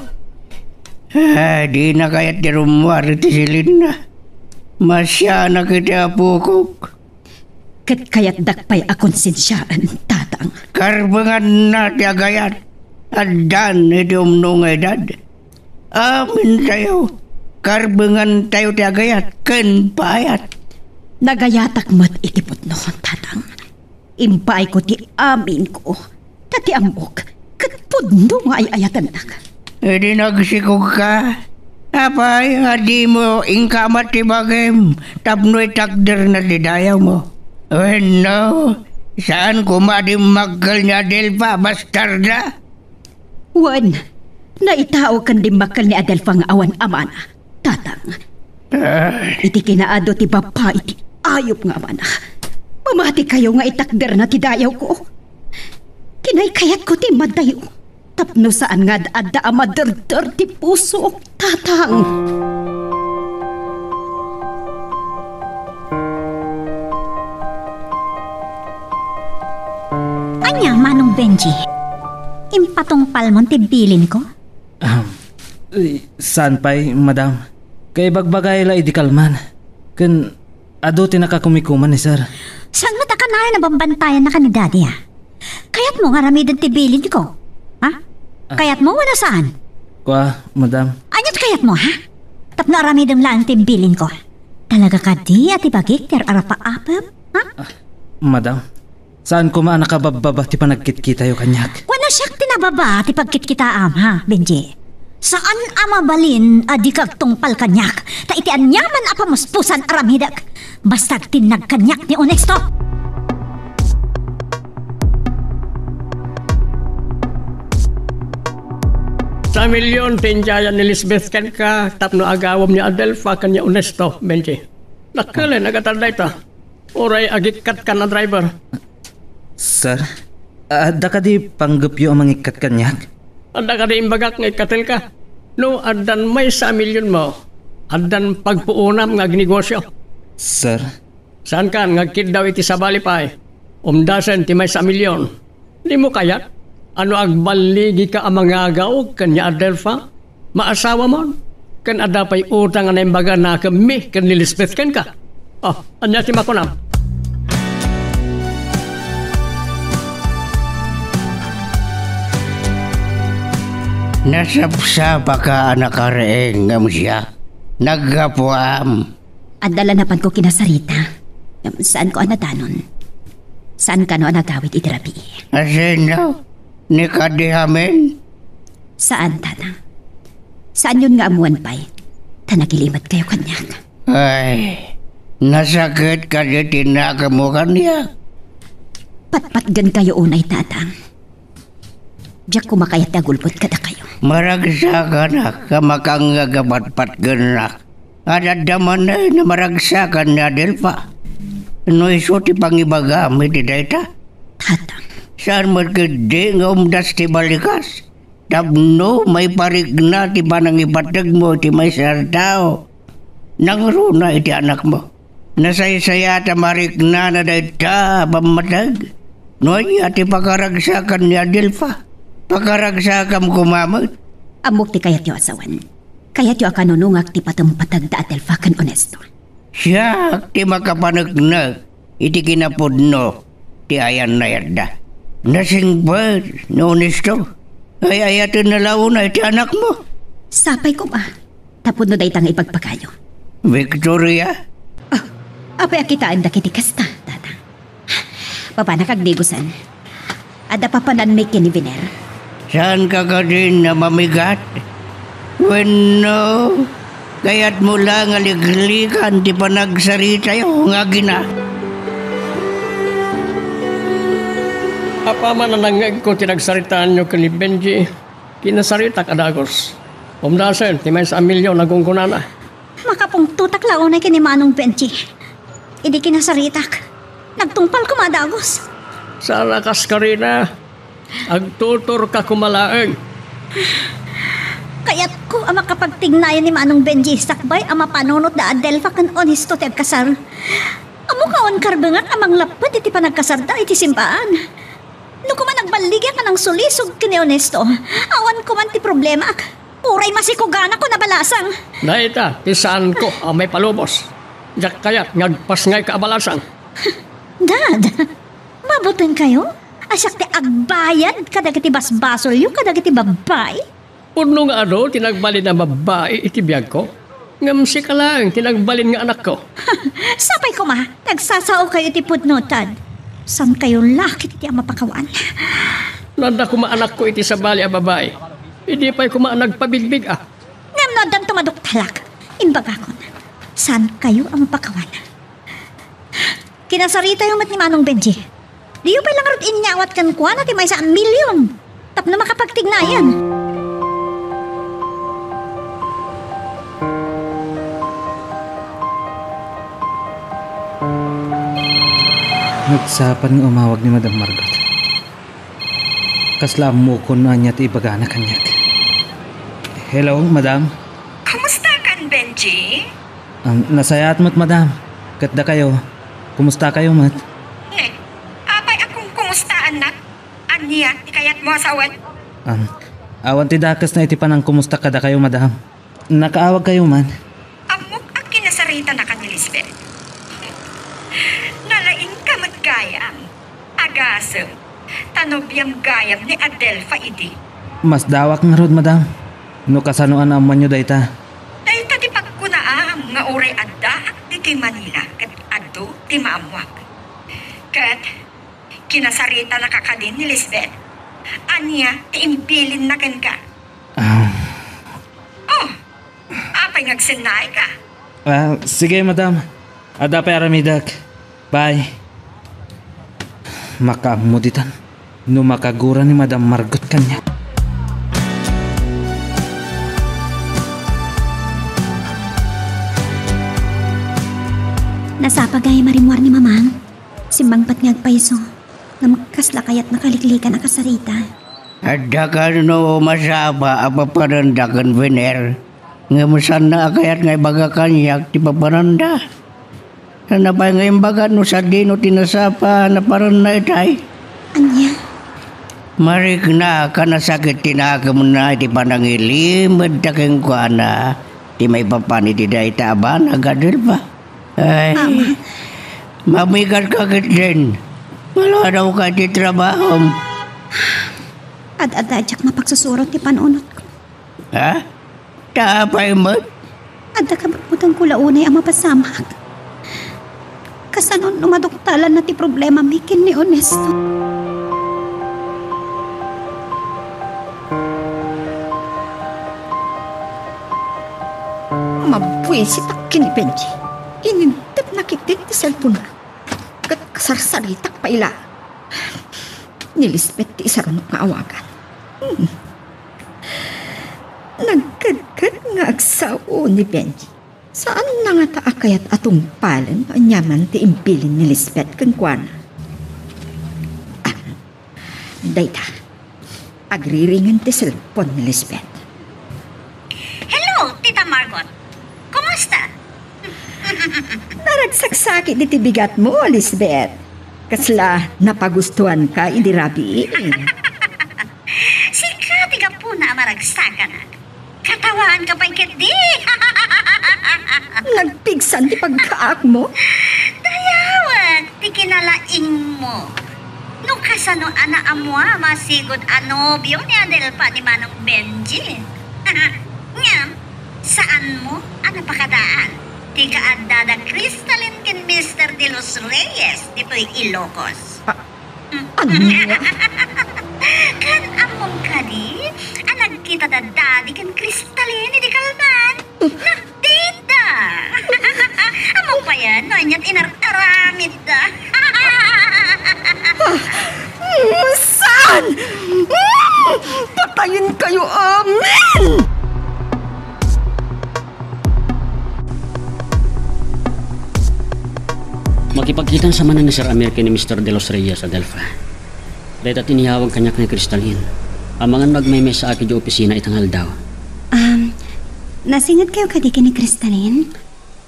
Ah, dina kayat ti rummuar iti silinna. Masianak iti apokok. Ket kayatdak pay a konsensiaen, Tatang. Karbenganna ti agayat. Addan iti umno nga edad. Amintayo, karbengantayo ti agayat ken paayat. Nagayatak met iti pudno, Tatang. Impaayko ti aminko, ta ti ammok, ket pudno nga ay-ayatennak. Idi nagsikogka, apay a dimo inka met ti bagim tapno itakderna ti dayawmo? Wenno, saan koma a dimmakkel ni Adelfa, bastarda? Wen, naitao ken dimmakkel ni Adelfa nga awan amana, Tatang. Ah. Iti kinaadu ti babbai ti ayup nga amana, mamatikayo nga itakderna ti dayawko. Kinaykayatko ti immadayo tapno saan nga ad-adda a maderder ti pusok, Tatang. Ania, Manong Benji? Impatungpalmon ti bilinko? Ahem. Eh, saan pay, madam. Kaibagbagay la idi kalman. Ken adu ti nakakumikuman ni sir. Saan met a kanayon a bambantayanna ken ni daddy, a? Kayatmo nga aramiden ti bilinko? Ha? Ah. Kayatmo wenno saan? Kua, madam. Aniat kayatmo, ha? Tapno aramidem laeng ti bilinko. Talaga kadi a ti bagik ti ar-arapaapem, ha? Ah, madam. Saan koma a nakababbaba ti panagkitkitayo kaniak. Wenno siak ti nababa ti pagkitkitaam, ha, Benji? Saan a mabalin a dika agtungpal kaniak, ta iti aniaman a pamuspusan aramidek, basta agtinnag kaniak ni Honesto. Sa milyon ti indiayan ni Lisbeth kenka tapno agawem ni Adelfa ken ni Honesto, Benji. Dakkelen, agatad dayta. Uray agikkat kan a driver. Sir, adda kadi panggepyo a mangikkat kaniak? Adda kadi imbagak nga ikkatelka? No addan maysa a milyonmo, addan pagpuonam nga agnegosyo. Sir? Saankan nga agkiddaw iti sabali pay? Umdasen ti maysa a milyon. Dimo kayat a no agballigika a mangagaw ken ni Adelfa, maasawamon, ken adda pay utang a naimbagana ken mi ken ni Lisbeth kenka? Oh, ania ti makunam? Nasapsapaka a nakariing ngem siak. Naggapuam. Adda la napanko kinasarita. Ngem saanko a nadanon. Saan kano a nagawid iti rabii? Asino? Ni kadi amin? Saan, Tatang. Saanyon nga ammoen pay, ta nagilimetkayo kaniak. Ay, nasakit kadi ti nakemmo kaniak? Patpatgenkayo unay, Tatang. Diak koma kayat ti agulbod kadakayo. Maragsakanak a makangngeg a patpatgennak. Adda manen a maragsakan ni Adelfa. No isu ti pangibagam iti dayta? Tatang. Saan met ketdi nga umdas ti balikas? Tapno maiparikna ti panangipategmo iti maysa a tao. Nangruna iti anakmo. Nasaysayat a mariknana dayta a pammateg. No ania ti pakaragsakan ni Adelfa? Pakaragsakam koma met. Ammok ti kayatyo a sawen. Kayatyo a kanunongak ti patempateg da Adelfa ken Honesto. Siak ti makapaneknek iti kinapudno ti ayan-ayatda. Nasingpet ni Honesto. Ay-ayatenna la unay ti anakmo. Sapay koma. Tapno dayta nga ipagpagayo. Victoria? Ah, apay a kitaen dagiti kasta, Tatang? Papanak agdigusan. Adda papananmi ken ni Vener? Saanka kadin a mamigat? Wenno, kayatmo la nga liglikan ti panagsaritayo nga agina? Apaman a nangngegko ti nagsaritaanyo ken ni Benji, kinasaritak a dagus. Umdasen ti maysa a milyon a gunggonana. Makapungtotak la unay ken ni Manong Benji. Idi kinasaritak, nagtungpal koma a dagus. Saan a kas karina, agtuturka koma laeng. Kayatko a makapagtignayan ni Manong Benji sakbay a mapanunot da Adelfa ken Honesto ti agkasar. Ammok a awan karbengak a manglapped iti panagkasarda iti simbaan. No koma nagballigak a nangsulisog ken ni Honesto, awan koman ti problemaak. Uray masikuganakon a balasang. Dayta ti saanko a maipalubos. Diak kayat nga agpasngayka a balasang. Dad, mabutingkayo a siak ti agbayad kadagiti basbasolyo kadagiti babbai? Pudno nga adu ti nagbalin a babbai iti biagko, ngem sika laeng ti nagbalin nga anakko. Sapay koma, nagsasaokayo iti pudno, Tad. Saankayo la ketdi a mapakawan. No adda koma anakko iti sabali a babai, idi pay koma a nagpabigbig-ak. Ngem no addanto maduktalak, imbagakon, saankayo a mapakawan. Kinasaritayo met ni Manong Benji. Diyo pay la ngarud inyawat kenkuana ti maysa a milyon tapno makapagtignayan. Nagsapay nga umawag ni Madam Margot. Kasla ammokon no ania ti ibagana kaniak. Hello, madam? Kumustakan, Benji? Ah, nasayaat met, madam. Ket dakayo, kumustakayo met? Ne, apay a kungkumustaannak? Ania ti kayatmo a sawen? Ah, awan ti dakesna iti panangkumusta kadakayo, madam. Nakaawagkayo man? Ammok a kinasaritanaka ni Lisbeth. Nalaingka met gayam. Agasem, ta nobiam gayam ni Adelfa idi. Masdaawak ngarud, madam, no kasano a naammoanyo dayta. Dayta ti pagkunaam nga uray addaak ditoy Manila ket adu ti maammoak. Ket kinasaritanaka kadi ni Lisbeth. Ania ti imbilinna kenka? Ah. Oh, apay nga agsennaayka? Ah, sige, madam. Adda pay aramidek. Bye. Makaammo ditan no makagura ni Madam Margot kaniak. Nasapa gayam a rimmuar ni Mamang. Simmangpet nga agpayso. Ngem kasla kayatna kaliklikan a kasarita. Adda kano masapa a papananda ken Vener, ngem saanna a kayat nga ibaga kaniak ti papananda. Saanna pay nga imbaga no sadino ti nasapa a naparanna itay? Ania? Marikna a nasakit ti nakemna iti panangilimedta kenkuana ti maipapan iti dayta a banag a Adelfa. Ay, Ama. Mamigatka ketdin. Maladawka iti trabahom. Ad-adda diak mapagsusurot ti panunotko. Ha? Ta apay met? Adda kabutbutengko la unay a mapasamak. Kasano no maduktalanna ti problemami ken ni Honesto? Mabuisitak ken ni Benji. Inintepna ketdi ti cellphone-na. Ket kasarsaritak pay la. Ni Lisbeth ti isarunok nga awagan. Hmm. Nagkedked nga agsao ni Benji. Saanna ngata a kayat a tungpalen no aniaman ti imbilin ni Lisbeth kenkuana. Ah, dayta. Agriringen ti cellphone ni Lisbeth. Hello, Tita Margot. Kumusta? Naragsaksakit iti bigatmo, Lisbeth. Kasla napagustuanka idi rabii? Sika ti gapuna a maragsakanak. Katawaanka pay ketdi. Nagpigsan ti pagkaakmo? Dayawek ti kinalaingmo. No kasano a naammuam a sigud a nobio ni Adelfa ni Manong Benji. Ngem, saanmo a napakadaan ti kaaddada Crystalline ken Mister De Los Reyes ditoy Ilocos? Ah, ania? Kan ammom kadi a nagkita da Daddy ken Crystalline idi kalman? Nagdate da! Ammom payen no aniat inar-aramidda? Ah, saan? Mm, patayenkayo amin! Makipagkitan sa manen ni Sir Amir ken ni Mister De Los Reyes, Adelfa. Dayta ti iniyawag kaniak ni Crystalline. Amangan no agmaymaysaak idiay opisina ita nga aldaw. Um, nasingadkayo kadi ken ni Crystalline?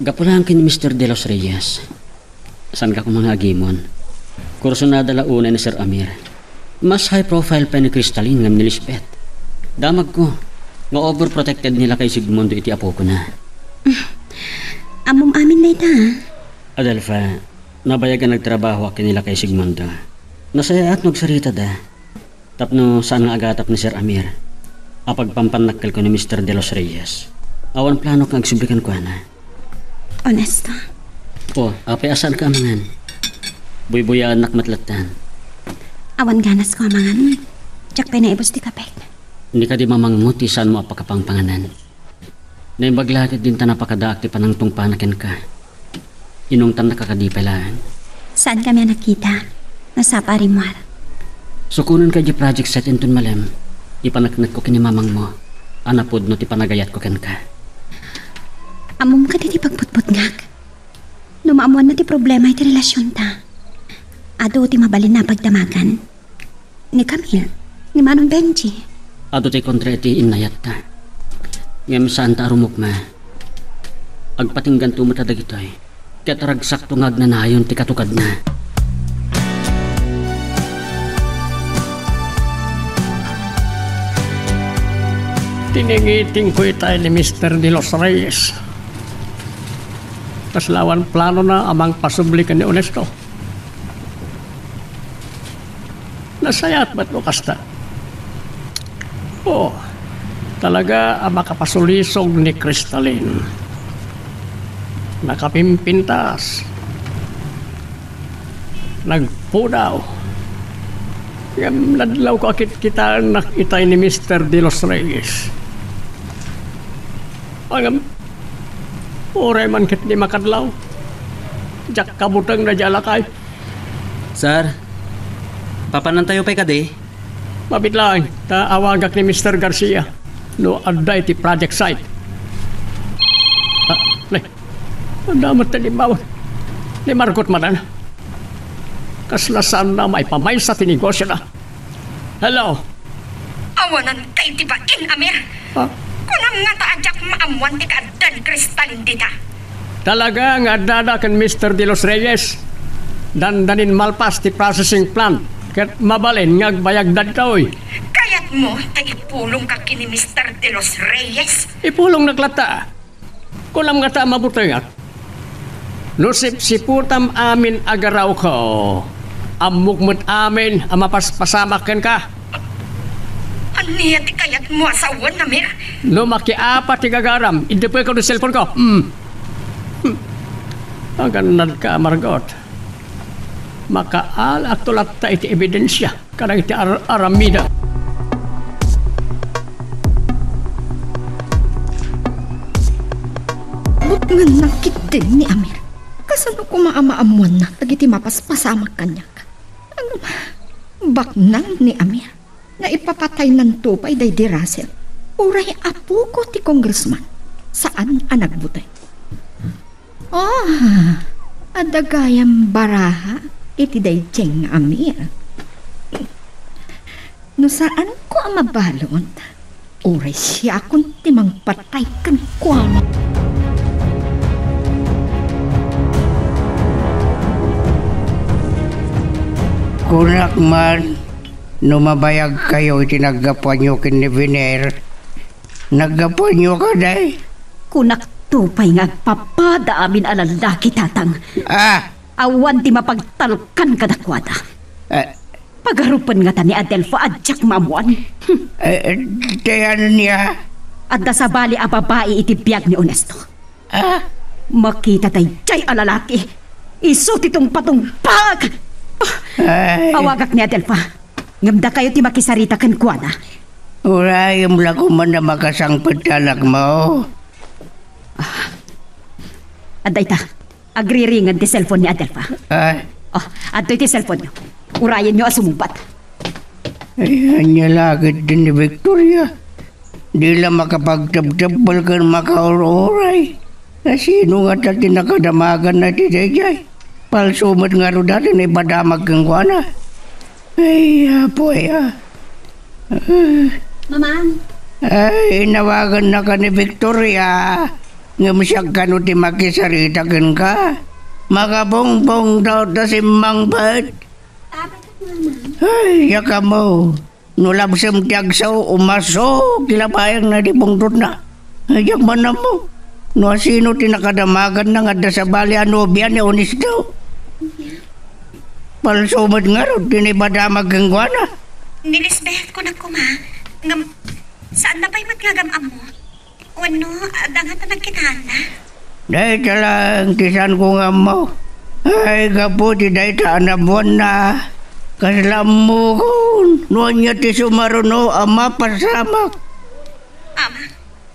Gapu laeng ken ni Mister De Los Reyes. Saanka koma nga agimon. Kursunada la unay ni Sir Amir. Mas high profile pay ni Crystalline ngem ni Lisbeth. Damagko nga overprotected ni Lakay Sigmundo iti apokona. Ammom amin dayta, ah. Adelfa, nabayag a nagtrabahoak ken ni Lakay Sigmundo. Nasayaat no agsaritada. Tapno saan nga agatap ni Sir Amir a pagpampannakkelko ni Mister De Los Reyes. Awan planok nga agsubli kenkuana. Honesto? O, apay a saanka amangan? Buybuyaennak met lattan. Awan ganasko amangan. Diak pay naibus ti kapek. Ni kadi mamangmo ti saanmo a pakapangpanganan. Naimbag la ket dinta napakadaak ti panangtungpana kenka. Inungtannaka kadi pay laeng? Saankami a nakita. Nasapa a rimmuar. Sukonenka idiay project site inton malem. Ipaneknekko ken ni mamangmo a napudno ti panagayatko kenka. Ammom kadi ti pagbutbutngak? No maammoanna ti problema iti relasionta, adu ti mabalinna a pagdamagan. Ni Camille, ni Manong Benji. Adu ti kontra iti innayatta. Ngem saanta a rumukma. Agpatingganto met a dagitoy. Ket ragsakto nga agnanayon ti katukadna. Tiningitingko itay ni Mister De Los Reyes. Kasla awan planona a mangpasubli ken ni Honesto. Nasayaat met no kasta. O, talaga a makapasulisog ni Crystalline. Nakapimpintas. Nagpudaw. Ngem nadlawko a kitkitaennak itay ni Mister De Los Reyes. Ngem, uray man ket di makadlaw, diak kabuteng daydiay a lakay. Sir, papanantayo pay kadi? Mabiit laeng, ta awagak ni Mister Garcia no adda iti project site. Ah, ne, adda met ti immawag. Ni Margot manen. Kasla saanna maipamaysa ti negosiona. Hello? Awanan tay ti bain, Amir. Ha? Kunam ngata a diak maammuan ti kaaddan Crystalline dita. Talaga nga addada ken Mister De Los Reyes. Dandanin malpas ti processing plant ket mabalin nga agbayag dagitoy. Kayatmo ta ipulongka ken ni Mister De Los Reyes? Ipulongnak latta. Kunam ngata a mabutengak. No sipsiputam amin a garawko, ammok met amin a mapaspasamak kenka. Ania ti kayatmo a sawen, Amir? No makiapa ti gagaram, iddepeko ti cellphone ko. Hmm. Hmm. Agannadka, Margot. Makaalakto latta iti ebidensia kadagiti ar-aramidem. Butngennak ketdin ni Amir. Kasano koma a maammuanna dagiti mapaspasamak kaniak? Ngem, baknang ni Amir. Naipapataynanto pay daydi Russell. Uray apoko ti congressman, saan a nagbuteng. Ah, adda gayam baraha iti daydiay nga Amir. No saanko a mabalon, uray siakon ti mangpatay kenkuana. Kunak man, no mabayagkayo iti naggapuanyo ken ni Biner, naggapuanyo kadi? Kunakto pay nga agpapada amin a lallaki, Tatang. Ah! Awan ti mapagtalkan kadakuada. Ah. Pagarupen ngata ni Adelfa a diak maammuan. Hmm. Eh, eh, ti ania? Adda sabali a babai iti biag ni Onesto. Ah? Makita daydiay a lalaki, isu ti tungpatungpaak. Ay. Awagak ni Adelfa. Ngem dakayo ti makisarita kenkuana. Urayem la koma a makasangpet ti anakmo. Ah. Adda ita. Agriringen ti cellphone ni Adelfa. Ah? Oh, adtoy ti cellphone-yo. Urayenyo a sumungbat. Ay, ania la ketdi ni Victoria? Di la makapagtebtebbel ken makaur-uray. Asino ngata ti nakadamaganna iti daydiay? Palso met ngarud a ti naipadamag kenkuana. Ay, apo aya. Ah. Mamang. Ay, inawagannaka ni Victoria. Ngem siak kano ti makisarita kenka? Makabungbong daw ta simmangpet. Papa, Mamang. Ay, ania kamo. No labsem ti agsao, umasok ti labayagna iti pungtotna. Ay, diak man ammo no asino ti nakadamaganna nga adda sabali a nobia ni Onesto. Palso met ngarud ti naipadamag kenkuana. Ni Lisbeth, kunak koma, ngem saanna pay met nga agam-ammo. Wenno, adda ngata nagkitaanna? Dayta laeng ti saanko nga ammo. Ay, gapu ti dayta a naammoanna, kasla ammokon no ania ti sumaruno a mapasamak. Ama?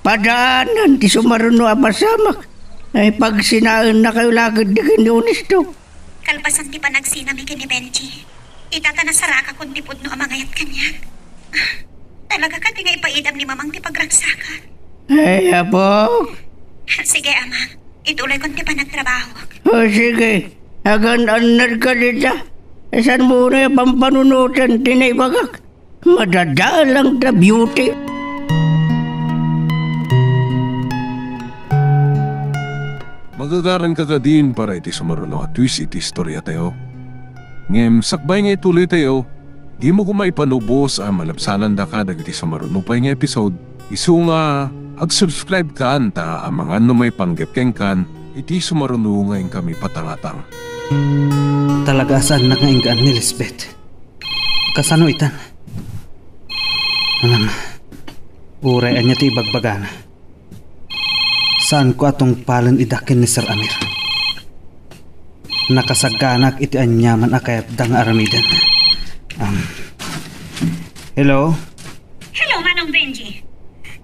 Padaanan ti sumaruno a pasamak. Ay, pagsinaennakayo la ketdi ken ni Onesto. Kalpasan ti panagsinami ken ni Benji, ita ta nasarakakon ti pudno a mangayat kaniak. Ah, talaga kadi nga ipaidam ni Mamang ti pagragsakan? Ay, apok. Sige, Amang. Ituloykon ti panagtrabahok. O, sige. Agan-annadka dita. Saanmo unay a pampanunoten ti naibagak? Madadalang ta, Beauty. Magagaranka kadin para iti sumaruno a twist iti istoriatayo. Ngem sakbay nga ituloytayo, dimo koma ipanubos a malabsanandaka dagiti sumaruno pay nga episode, isu nga ag-subscribe kan ta amangan no maipanggep kenkan iti sumaruno nga inkami patangatang. Talaga a saannak nga inggaan ni Lisbeth. Kasano itan? Ngem, uray ania ti ibagbagana, saanko a tungpalen ida ken ni Sir Amir. Nakasaganaak iti aniaman a kayatda nga aramiden. Um, hello? Hello, Manong Benji.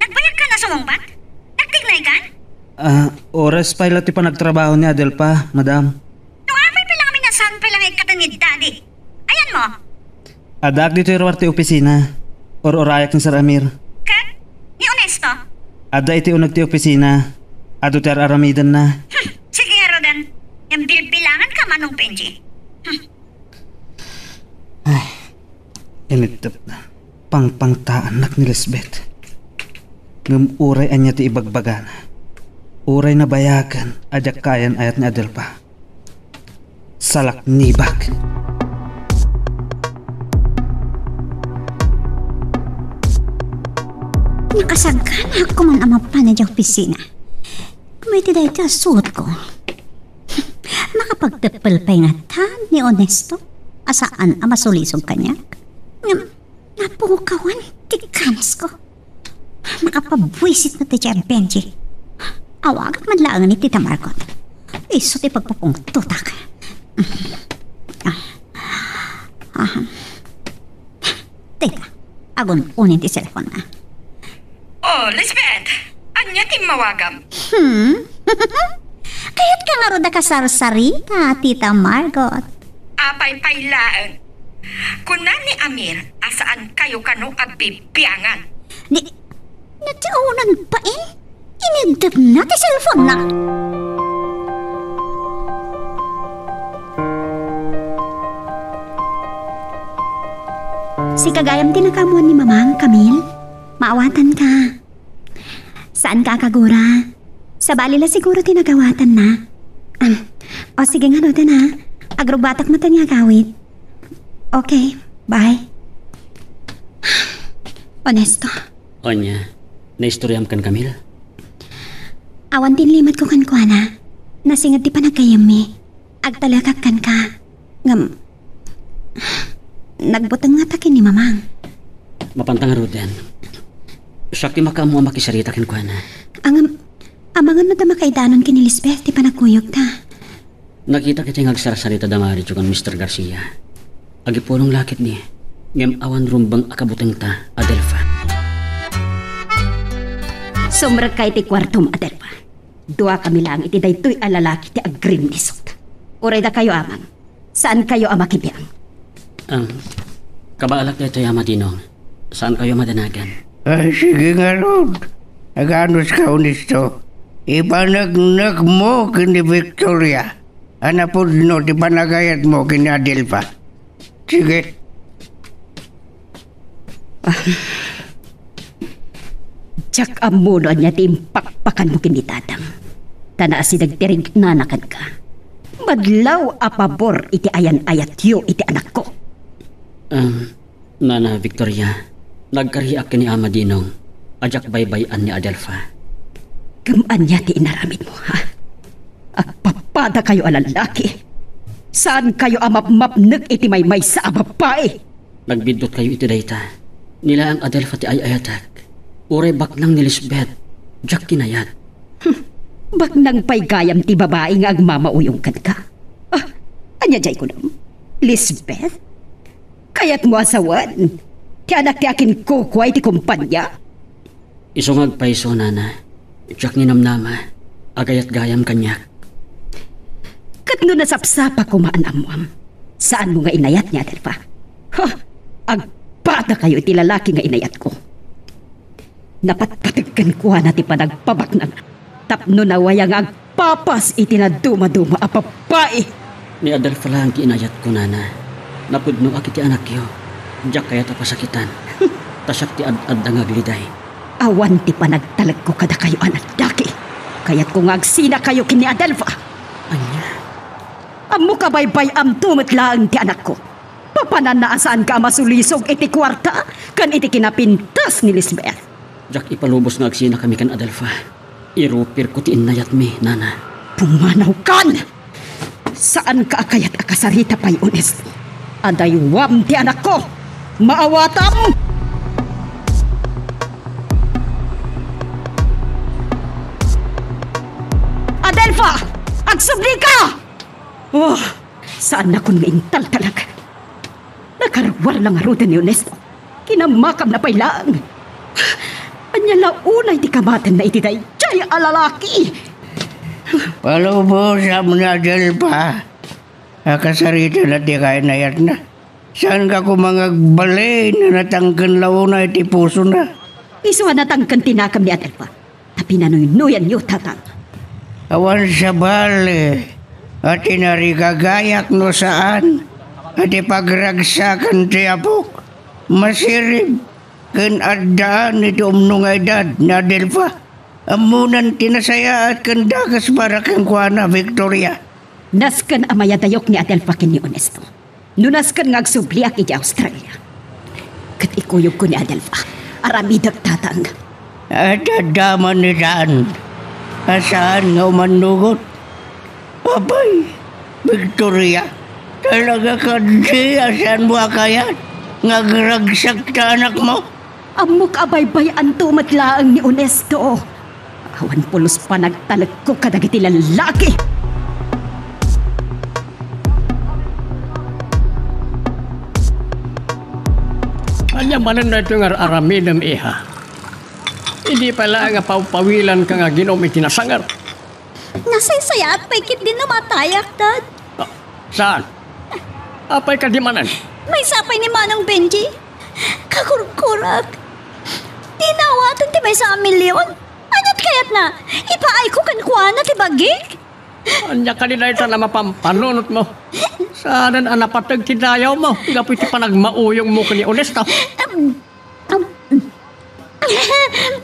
Nagbayagkan a sumungbat? Nagtignaykan? Ah, oras pay la ti panagtrabaho ni Adelpa, madam. No apay pay la ngamin a saan pay la nga ikkaten ni Daddy? Ayanmo? Addaak ditoy ruar ti opisina. Ur-urayak ni Sir Amir. Ket? Ni Onesto? Adda iti uneg ti opisina. Adu ti ar-aramidenna. Hmm, sige ngaruden. Ngem bilbilanganka, Manong Benji. Hmm. Ay, inittep. Pangpangtaannak ni Lisbeth. Ngem uray ania ti ibagbagana, uray nabayagen a diak kaayan ayat ni Adelpa, salaknibak. Nakasaganaak koman a mapan idiay opisina. Ngem iti dayta a suotko, makapagteppel pay ngata ni Onesto a saan a masulisog kaniak. Ngem napukawan ti kanasko. Makapabuisit met daydiay a Benji. Awagak man laengen iti tita Margot. Isu ti pagpupungtotak. Ah. Ah. Teka, agun-unin ti cellphone-na. Oh, Lisbeth! Ania ti immawagam? Hmm? Kayatka ngarud a kasarsarita, Tita Margot? Apay pay laeng. Kuna ni Amir a saankayo kano a bibiangan. Ni, ni ti unan bain? Inindepna ti cellphone-na. Sika gayam ti nakaammuan ni Mamang, Camille? Maawatanka. Saanka a kagura. Sabali la siguro ti nagawatanna. Ah, o sige ngaruden, ha. Agrubbatak met nga agawid. Okay, bye. Onesto. Ania, naistoriam ken Camille? Awan ti inlimetko kenkuana. Nasinged ti panaggayyemmi. Agtalekak kenka. Ngem, nagbuteng ngata ken ni Mamang. Mapanta ngaruden. Siak ti makaammo a makisarita kenkuana. Ngem, amangan no adda makaidanon ken ni Lisbeth ti panagkuyogta. Nakitak iti nga agsarsarita da Marichu ken Mister Garcia. Agipulong la ketdi, ngem awan rumbeng a kabutengta, Adelfa. Sumrekka iti kuartom, Adelfa. Duakami laeng iti daytoy a lalaki ti agrinnisot. Uray dakayo, Amang. Saankayo a makibiang. Ang, kabaalak daytoy, Ama Dinong. Saankayo a madanagan. Ay, sige ngarud. Aganos ka, Onesto. Ipaneknekmo ken ni Victoria a napudno ti panagayatmo ken ni Adelfa. Sige. Diak ammo no ania ti impakpakanmo ken ni Tatang. Ta naasideg ti rignana kenka. Madlaw a pabor iti ayan-ayatyo iti anakko. Um, Nana Victoria, nagkariak ken ni Ama Dinong a diak baybay-an ni Adelfa. Ngem ania ti inaramidmo, ha? Agpapadakayo a lalaki. Saankayo a mapmapnek iti maymaysa a babbai. Nagbiddutkayo iti dayta. Ni laeng Adelfa ti ay-ayatek. Uray baknang ni Lisbeth, diak kinayat. Hmm. Baknang pay gayam ti babai nga agmamauyong kenka. Ah, ania diay kunam? Lisbeth? Kayatmo a sawen ti anak ti akinkukua iti kumpania? Isu nga agpayso, Nana. Diak ninamnama a gayat gayam kaniak. Ket no nasapsapa koma a naammoam, saanmo nga inayat ni Adelfa? Ha! Agpadakayo iti lalaki nga inayatko. Napatpateg kenkuana ti panagpabaknang tapno nawaya nga agpapas iti nadumaduma a babbai. Ni Adelfa laeng ti inayatko, Nana. Napudnoak iti anakyo. Diak kayat a pasakitan. Ta siak ti ad-adda nga agliday. Awan ti panagtalekko kadakayo a naddaki. Kayatko nga agsinakayo ken ni Adelfa. Ania? Ammok a baybay-amto met laeng ti anakko. Papananna a saanka a masulisog iti kuarta ken iti kinapintas ni Lisbeth. Diak ipalubos nga agsinakami ken Adelfa. Irupirko ti innayatmi, Nana. Pumanawkan! Saanka a kayat a kasarita pay, Onesto. Adaywam ti anakko! Maawatam! Adelfa! Agsublika! Oh, saannakon nga intaltalek. Nakaruar la ngaruden ni Onesto. Kinamakam na pay laeng. Ania la unay ti kamatenna iti daydiay a lalaki? Palubosam ni Adelfa a kasaritana ti kainayatna. Saanka koma nga agbalin a natangken la unay ti pusona? Isu a natangken ti nakemna, Adelfa. Ta pinanuynoyanyo, Tatang. Awan sabali a tinarigagayak no saan a ti pagragsakan ti apok. Masirib ken addaan iti umno nga edad ni Adelfa. Ammonan ti nasayaat ken dakes para kenkuana, Victoria. Nasken a mayadayok ni Adelfa ken ni Onesto. No nasken nga agsubliak idiay Australia, ket ikuyogko ni Adelfa, aramidek, Tatang. Adda man ni Dan a saan nga umannugot. Apay, Victoria, talaga kadi a saanmo a kayat nga agragsak ta anakmo? Ammok a baybay-anto met laeng ni Onesto. Awan pulos panagtalekko kadagiti lallaki. Ania manen daytoy nga ar-aramidem, iha? Idi pay laeng a pawpawilanka nga aginom iti nasanger. Nasaysayaat pay ketdi no matayak, Dad. Ah, saan? Apay kadi manen? Maysa pay ni Manong Benji. Kakurkurak. Dina awaten ti maysa a milyon. Aniat kayatna? Ipaayko kenkuana ti bagik? Ania kadi dayta a mapampanunotmo? Saanen a napateg ti dayawmo gapu iti panagmauyongmo ken ni Onesto? Em, em,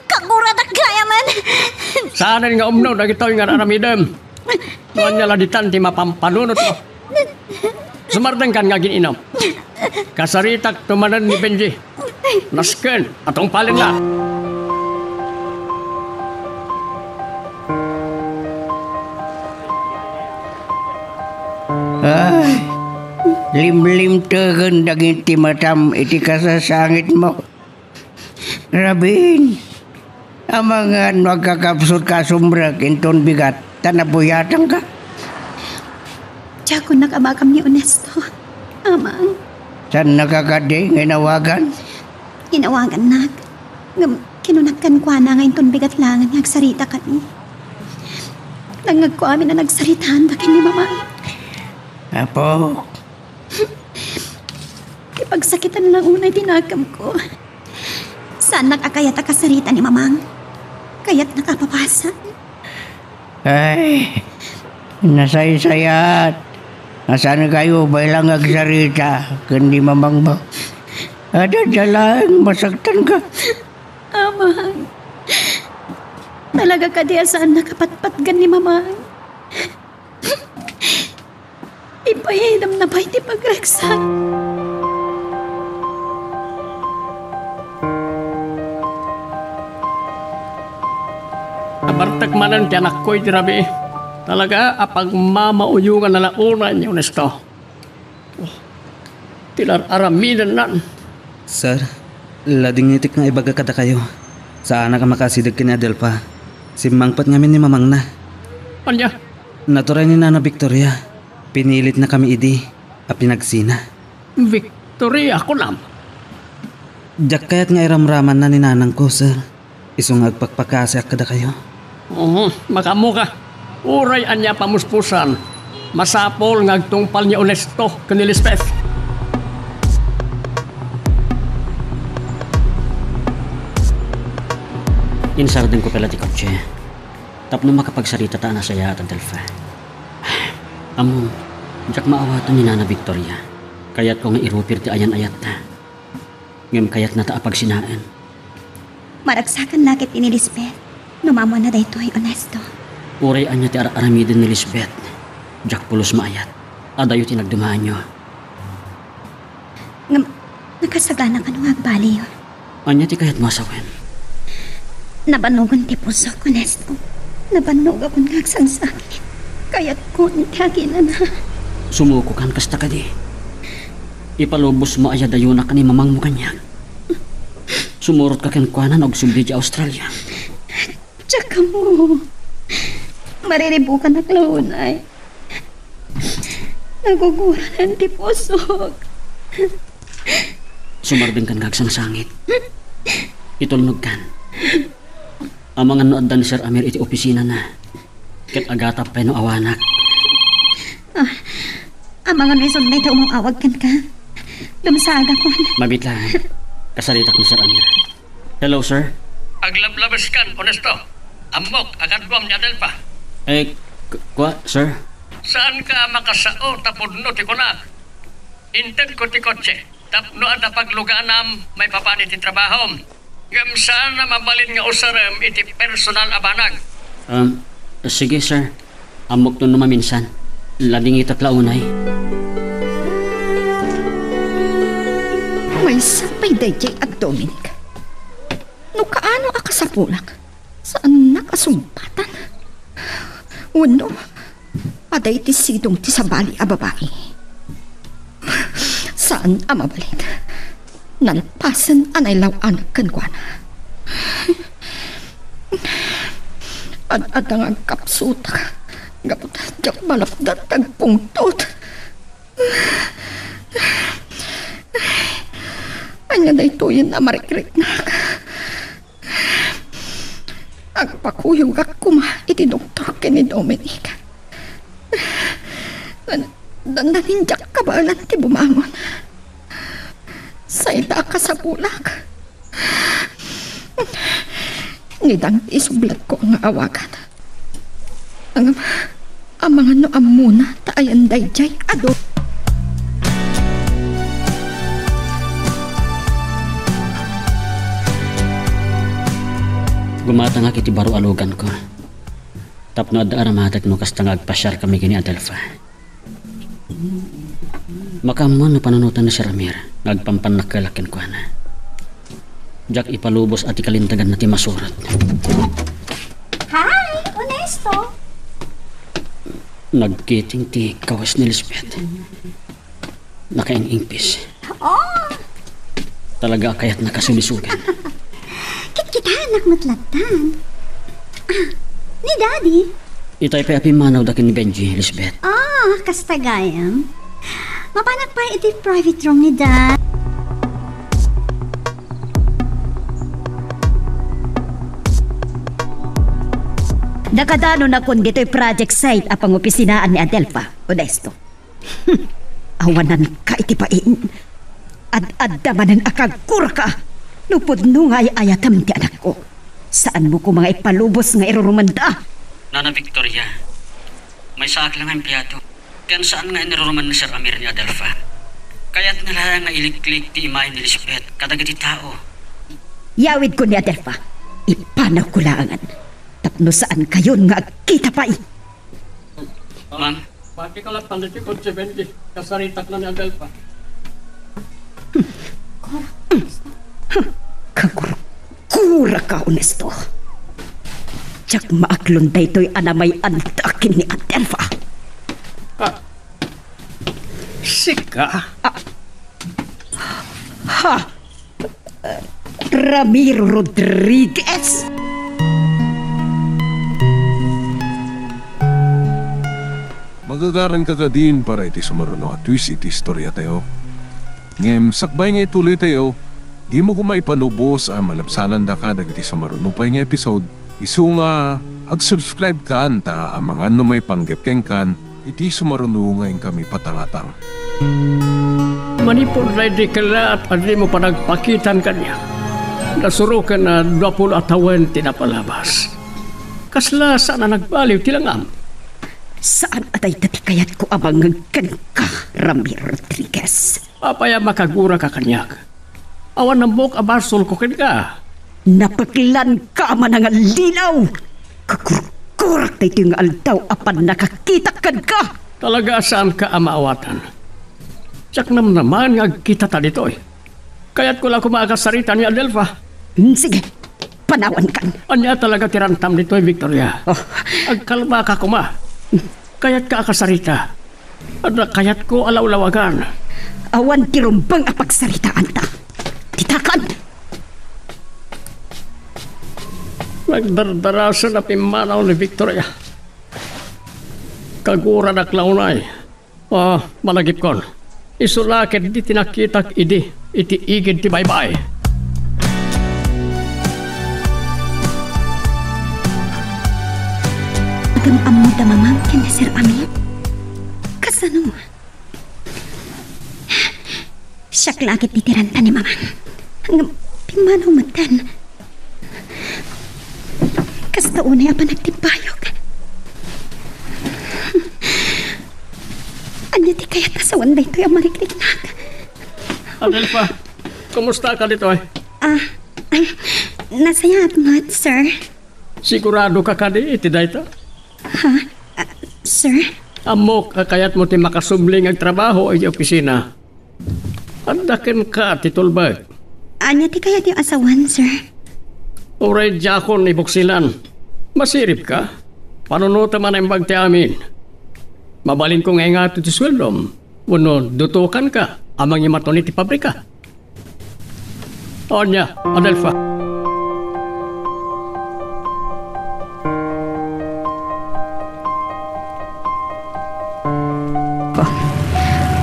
Kaguradak gayamen. Saanen nga umno dagitoy nga ar-aramidem. No ania la ditan ti mapampanunotmo? Sumardengkan nga agin-inom. Kasaritak to manen ni Benji. Nasken, atungpalenna. Ay, limlimtegen dagiti matam iti kasasangitmo. Rabin, amangan no agkakapsutka a sumrek inton bigat ta nabuyatanka? Diak unnak a makam ni Onesto, Amang. Saannaka kadi nga inawagan? Inawagannak. Ngem kinunak kenkuana nga inton bigat laengen nga agsaritakami. Nangngegko amin a nagsaritaanda ken ni Mamang. Apo. Ti pagsakitan la unay ti nakemko. Saannak a kayat a kasarita ni Mamang. Kayatnak a papasan. Ay, nasaysayat. Saan kayo balang agsarita ken ni Mamang ba? Adda laeng masaktanka. Amang, talaga kadi a saannak a patpatgen ni Mamang? Ipaidamna pay ti pagragsak. Nabartek manen ti anakko iti rabii. Talaga a pagmamauyongan a nauna ni Onesto. Ti ar-aramidennan. Sir, ladingitek nga ibaga kadakayo. Saanak a makaasideg ken ni Adelfa. Simmangpet ngamin ni mamangna. Ania? Naturay ni Nana Victoria. Pinilitnakami idi a pinagsina. Victoria, kunam? Diak kayat nga iramramanna ni nanangko, sir. Isu nga agpakpakaasiak kadakayo. Mhm, makaammoka. Uray ania pamuspusan, masapul nga agtungpal ni Onesto ken ni Lisbeth. Insardengko pay la ti kotse tapno makapagsaritata a nasayaat, Adelfa. Ammom, diak maawatan ni Nana Victoria. Kayatko nga irupir ti ayan-ayatta. Ngem kayatnata a pagsinaen. Maragsakan la ket ni Lisbeth no maammoanna daytoy, Onesto. Uray ania ti ar-aramiden ni Lisbeth, diak pulos maayat. Adayo ti nagdumaenyo. Ngem, nakasagana kano nga agbaliyo? Ania ti kayatmo a sawen? Nabannogen ti pusok, Onesto. Nabannogakon nga agsangsangit. Kayatkon ti aginana. Sumukokan kasta kadi? Ipalubosmo aya dayunak ni mamangmo kaniak? Sumurotka kenkuana no agsubli idiay Australia? Diak ammo. Mariribukanak la unay. Naguguranen ti pusok. Sumardengkan nga agsangsangit. Itulnogkan. Amangan no adda ni Sir Amir iti opisinana. Ket agatap pay no awanak. Ah, amangan no isu dayta umaw-awag kenka. Dumsaagakon. Mabiit laeng. Kasaritak ni Sir Amir. Hello, sir. Aglablabeskan, Onesto. Ammok a kaduam ni Adelfa. Eh, k-, kua, sir? Saanka a makasao ta pudno ti kunak? Intedko ti kotse tapno adda pagluganam maipapan iti trabahom. Ngem saan a mabalin nga usarem iti personal a banag. Um, sige, sir. Ammok no maminsan. Ladingitak la unay. Maysa pay daydiay a Dominic. No kaano a kasapulak, saannak a sumpatan. Wenno, adda iti sidong ti sabali a babai. Saan a mabalin. Nalpasen a nailaw-anak kenkuana. Ad-adda nga agkapsutak gapu ta diak malapdan ti agpungtot. Ania daytoyen a marikriknak? Agpakuyogak koma iti doktor ken ni Dominic. Dan-, dandanin diak kabaelan ti bumangon. Sayda a kasapulak. Nidang ti isublatko nga awagan. Ngem, amangan no ammona ta ayan daydiay adu. Gumatangak iti baro a luganko. Tapno adda aramatek no kasta nga agpasiarkami ken ni Adelfa. Makaammo no panunotan ni Sir Amir nga agpampannakkelak kenkuana. Diak ipalubos a ti kalinteganna ti masurat. Hi, Onesto! Nagkiting ti kawes ni Lisbeth. Nakaing-ingpis. Oh! Talaga a kayatna kasulisugan. Kitkitaennak met lattan. Ah, ni Daddy? Itay pay a pimmanawda ken ni Benji, Lisbeth. Ah, kasta gayam. Mapanak pay iti private room ni Dad. Nakadano nakon ditoy project site a pangopisinaan ni Adelfa, Onesto. Hmm, awananka iti bain. Ad-adda manen a kaguraka. No pudno nga ay-ayatem ti anakko, saanmo koma nga ipalubos nga irurumanda. Nana Victoria, maysaak la nga empleado, ken saan nga iniruruman ni Sir Amir ni Adelfa. Kayatna laeng nga iliklik ti imaen ni Lisbeth kadagiti tao. Yawidko ni Adelfa. Ipanawko laengen tapno saankayon nga agkita pay. Ma'am? Bakit ka lang tanda ti kotse, Benji? Kasaritak na ni Adelfa. Kagurgura ka, Onesto. Diak maaklon daytoy a namay-anda ken ni Adelfa. Ah. Sika? Ah. Ha? Ramiro Rodriguez? Magagaranka kadin para iti sumaruno a twist iti istoriatayo. Ngem sakbay nga ituloytayo, dimo koma ipalubos a malabsanandaka dagiti sumaruno pay nga episode, isu nga ag-subscribe kan ta amangan no maipanggep kenkan iti sumaruno nga inkami patangatang. Manipud daydi kellaat a dimo panagpakitan kaniak, nasuroken a dua pulo a tawen ti napalabas. Kasla saan a nagbaliw ti langam. Saan a dayta ti kayatko a mangngeg kenka, Ramiro Rodriguez. Apay a makaguraka kaniak? Awan ammok a basolko kenka. Napeklanka a manangallilaw! Kagurgurak daytoy nga aldaw a pannakakitak kenka! Talaga a saanka a maawatan. Diak namnamaen nga agkitata ditoy. Kayatko la koma a kasarita ni Adelfa. Hmm, sige. Panawankan. Ania talaga ti rantam ditoy, Victoria? Oh. Agkalmaka koma. Kayatka a kasarita. Adda kayatko a lawlawagan. Awan ti rumbeng a pagsaritaanta. Ditakan! Nagdardarasen a pimmanaw ni Victoria. Kaguranak la unay. Ah, malagipkon. Isu la ketdi ti nakitak idi iti igid ti baybay. Ngem ammoda, Mamang, ken ni Sir Amir? Kasano? Siak la ketdi ti ranta ni Mamang. Ngem pimmanaw metten. Kasta unay a panagtimbayok. Ania ti kayat a sawen daytoy a marikriknak? Adelfa, kumustaka ditoy? Ah, ah, nasayaat met, sir. Siguradoka kadi iti dayta? Ha? Ah, sir? Ammok a kayatmo ti makasubli nga agtrabaho iti opisina. Adda kenka ti tulbek. Ania ti kayatyo a sawen, sir? Uray diakon ibuksilan. Masiribka? Panunotem a naimbag ti amin. Mabalinko nga ingato ti sueldom. Wenno dutokanka a mangimaton iti pabrika. Ania, Adelfa?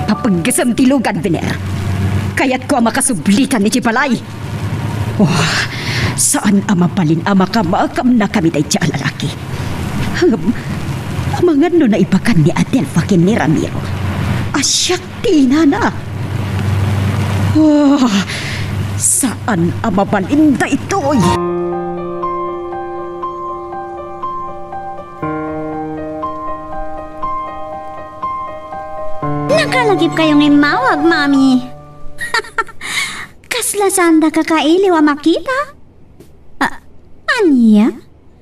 Papeggesem ti lugan, Biner. Kayatko a makasublikan iti balay. Oh, saan a mabalin a makamakamnakami daydiay a lalaki. Ngem, amangan no naibagan ni Adelfa ken ni Ramiro a siak ti inana. Oh, saan a mabalin daytoy. Nakalagipkayo nga immawag, Mami. Kasla saan da kakailiw a makita? Ah, ania?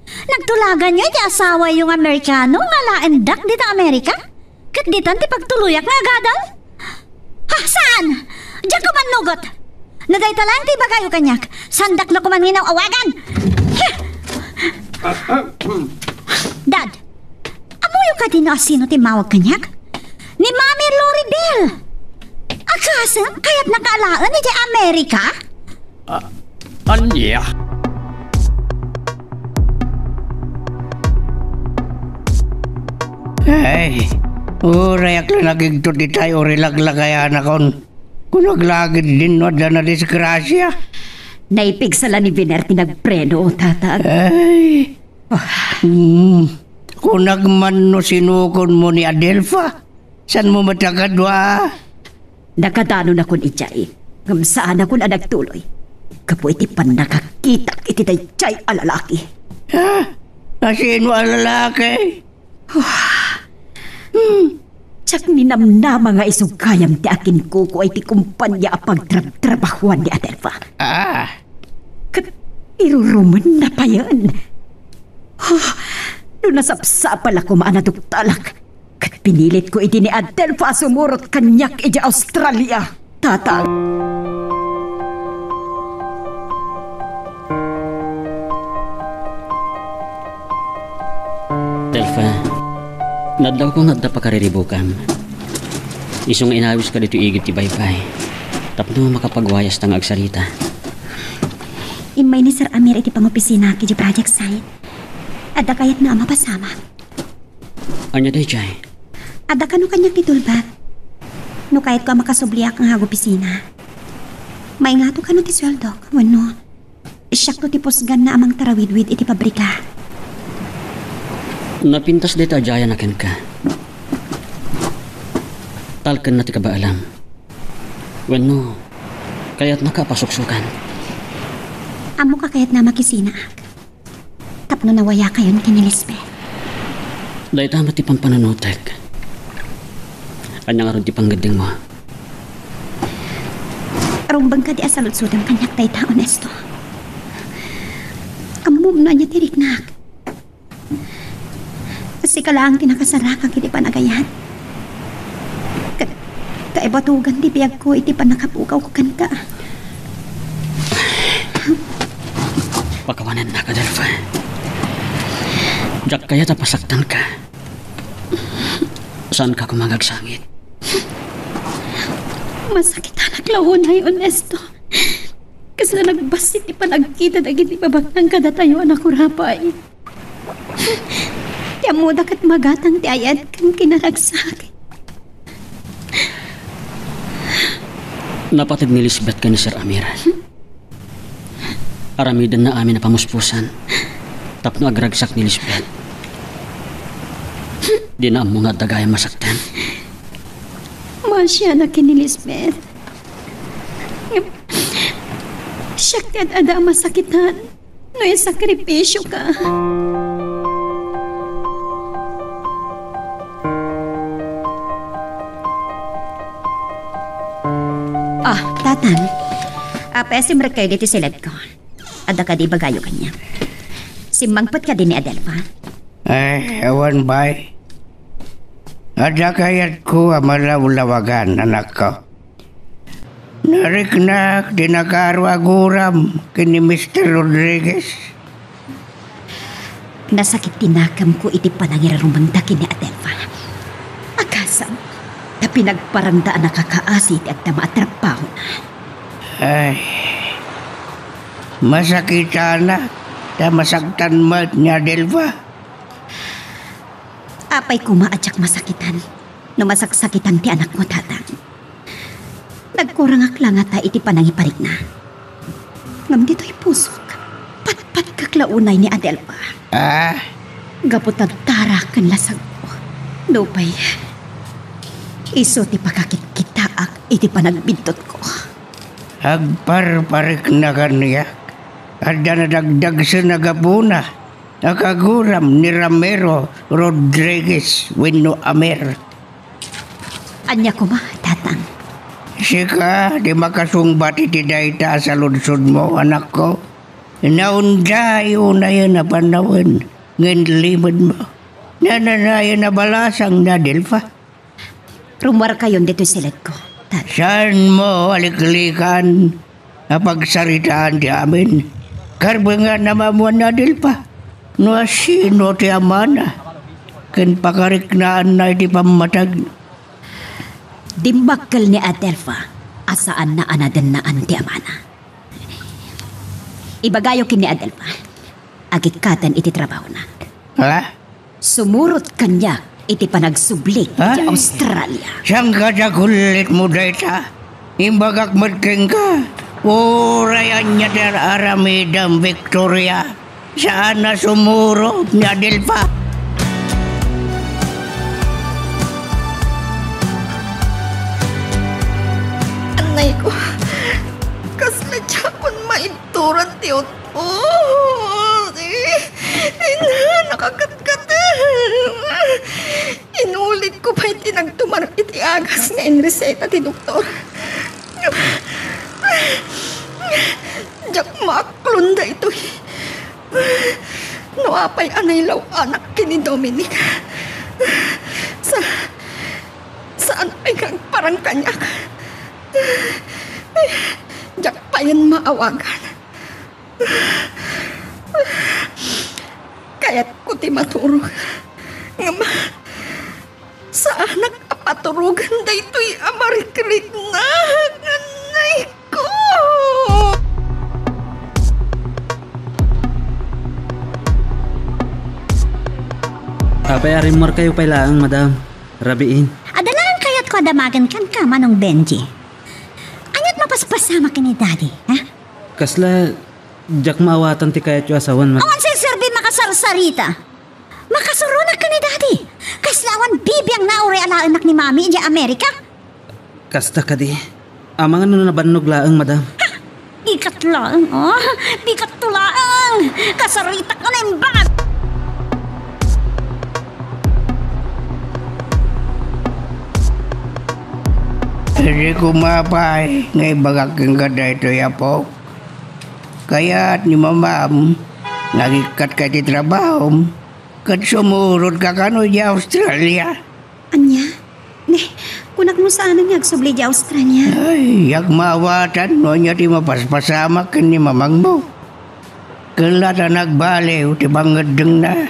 Nagtulaganyo iti asawayo nga Amerikano nga alaendak dita Amerika? Ket ditan ti pagtuloyak nga agadal? Ha, saan? Diak ko mannugot. No dayta laeng ti ibagayo kaniak, saandak la koma nga inaw-awagan. Dad, ammoyo kadi no asino ti immawag kaniak? Ni Mami Loribel. A kasem, kayatnaka alaen idiay Amerika? Ah, ania? Ay, urayak la nagigtot itay o rilaglagayanakon. Kunag lagid din no adda nadisgrasia. Naipigsa la ni Biner ti nagpreno, Tatang. Ay. Hmm. Kunag man no sinukonmo ni Adelfa. Saanmo met a kadua? Nakadanonakon idiay, ngem saanakon a nagtuloy gapu iti pannakakitak iti daydiay a lalaki. Ha? Asino a lalaki? Hmm. Diak ninamnama nga isu gayam ti akinkukuay ti kompania a pagtrabtrabahuan ni Adelfa. Ah. Ket irurumenna payen. Oh, no nasapsapal a koma a naduktalak, ket pinilitko idi ni Adelfa a sumurot kaniak idiay Australia, Tatang. Adelfa, naddawko nga adda pakariribukam. Isu nga inawiska ditoy igid ti baybay tapno makapagwayasta nga agsarita. Immay ni Sir Amir iti pangopisina idiay project site. Adda kayatna a mapasamak. Ania daydiay? Adda kano kaniak ti tulbad. No kayatko a makasubliak nga agopisina, maingato kano ti sueldok wenno siakto ti pusganna a mangtarawidwid iti pabrika. Napintas dayta a diayanna kenka. Talkenna ti kabaelam. Wenno, kayatnaka a pasuksokan? Ammok a kayatna a makisinaak tapno nawayakayon ken ni Lisbeth. Dayta met ti pampanunotek. Ania ngarud ti pangngeddengmo? Rumbeng kadi a saludsodem kaniak dayta, Ernesto? Ammom no ania ti riknak. Sika laeng ti nakasarakak iti panagayat. Ka-, kaibatugan ti biagko iti pannakapugawko kenka. Pakawanennaka, Adelfa. Diak kayat a pasaktanka. Saanka koma nga agsangit. Masakitanak la unay, Ernesto. Kasla nagbassit ti panagkita dagiti babaknang kadatayo a nakurapay. Ti ammoda ket magatang ti ayat ken kinaragsak. Napateg ni Lisbeth ken ni Sir Amir. Aramidenna amin a pamuspusan tapno agragsak ni Lisbeth. Dina ammo nga adda gayam masaktan. Maasianak ken ni Lisbeth. Ngem siak ti ad-ada a masakitan no isakripisioka. Ah, Tatang. Apay a simrekkayo ditoy siledko? Adda kadi ibagayo kaniak? Simmangpet kadi ni Adelfa? Ay, awan, bay. Adda kayatko a malawlawagan, anakko. Nariknak ti nakaro a guram ken ni Mister Rodriguez. Nasakit ti nakemko iti panangirarumengda ken ni Adelfa. Akasam, ta pinagparangda a nakakaasi iti agtama a trabahona. Ay, masakitanak, ta masaktan met ni Adelfa. Apay koma a diak masakitan no masaksakitan ti anakmo, Tatang? Nagkurangak la ngata iti panangiparikna. Ngem ditoy pusok, patpatkak la unay ni Adelfa. Ah? Gapu ta dara ken lasagko. Nupay, isu ti pakakitkitaak iti panagbiddutko. Agparparikna kaniak. Adda nadagdagsen a gapuna a kaguram ni Ramiro Rodriguez wenno Amer. Ania koma, Tatang? Sika ti makasungbat iti dayta a saludsodmo, anakko. Naunday unayen a panawen nga inlimedmo. Nananayen a balasang ni Adelfa. Rummuarkayon ditoy siledko. Saanmo a liklikan a pagsaritaan ti amin. Karbengan a maammuan ni Adelfa no asino ti amana ken pakariknaanna iti pammateg. Dimbakkel ni Adelfa a saanna a nadennaan ti amana. Ibagayo ken ni Adelfa, agikkaten iti trabahona. Ha? Sumurot kaniak iti panagsubli Ha? iti Australia. Saan ka dagulit mo dayta? Imbagak met kenka, uray ania ti ar-aramidem, Victoria. Saan a sumurot ni Adelfa. Annay ko, kasla diakon maibturan ti utbot. Ina, nakakatkatem. Inulit ko pay ti nagtumar iti agas nga inreseta ti doktor. Diak maaklon daytoy. No apay a nailaw-anak ken ni Dominic, sa-, saan pay nga agparang kaniak? Diak payen maawagan. Kayatko ti maturog. Ngem saanak a paturogan daytoy a marikriknak. Annay ko! Apay a rimmuarkayo pay laeng, madam. Rabiin. Adda laeng kayatko a damagen kenka, Manong Benji. Ania't mapaspasamak ken ni Daddy, ha? Kasla, diak maawatan ti kayatyo a sawen, ma- Awan serserbi makasarsarita. Makasuronak ken ni Daddy. Kasla awan bibiangna uray alaennak ni Mami idiay Amerika. Kasta kadi. Amangan no nabannog laeng, madam. Ha! Dikat laeng, oh. Dikatto laeng. Kasaritak nga naimbag. Idi koma pay nga ibagak kenka daytoy, apo. Kayat ni mamam nga agikkatka iti trabahom ket sumurotka kano idiay Australia. Ania? Ne, kunak no saanen nga agsubli idiay Australia. Ay, diak maawatan no ania ti mapaspasamak ken ni mamangmo. Ket la ta nagbaliw ti pangngeddengna.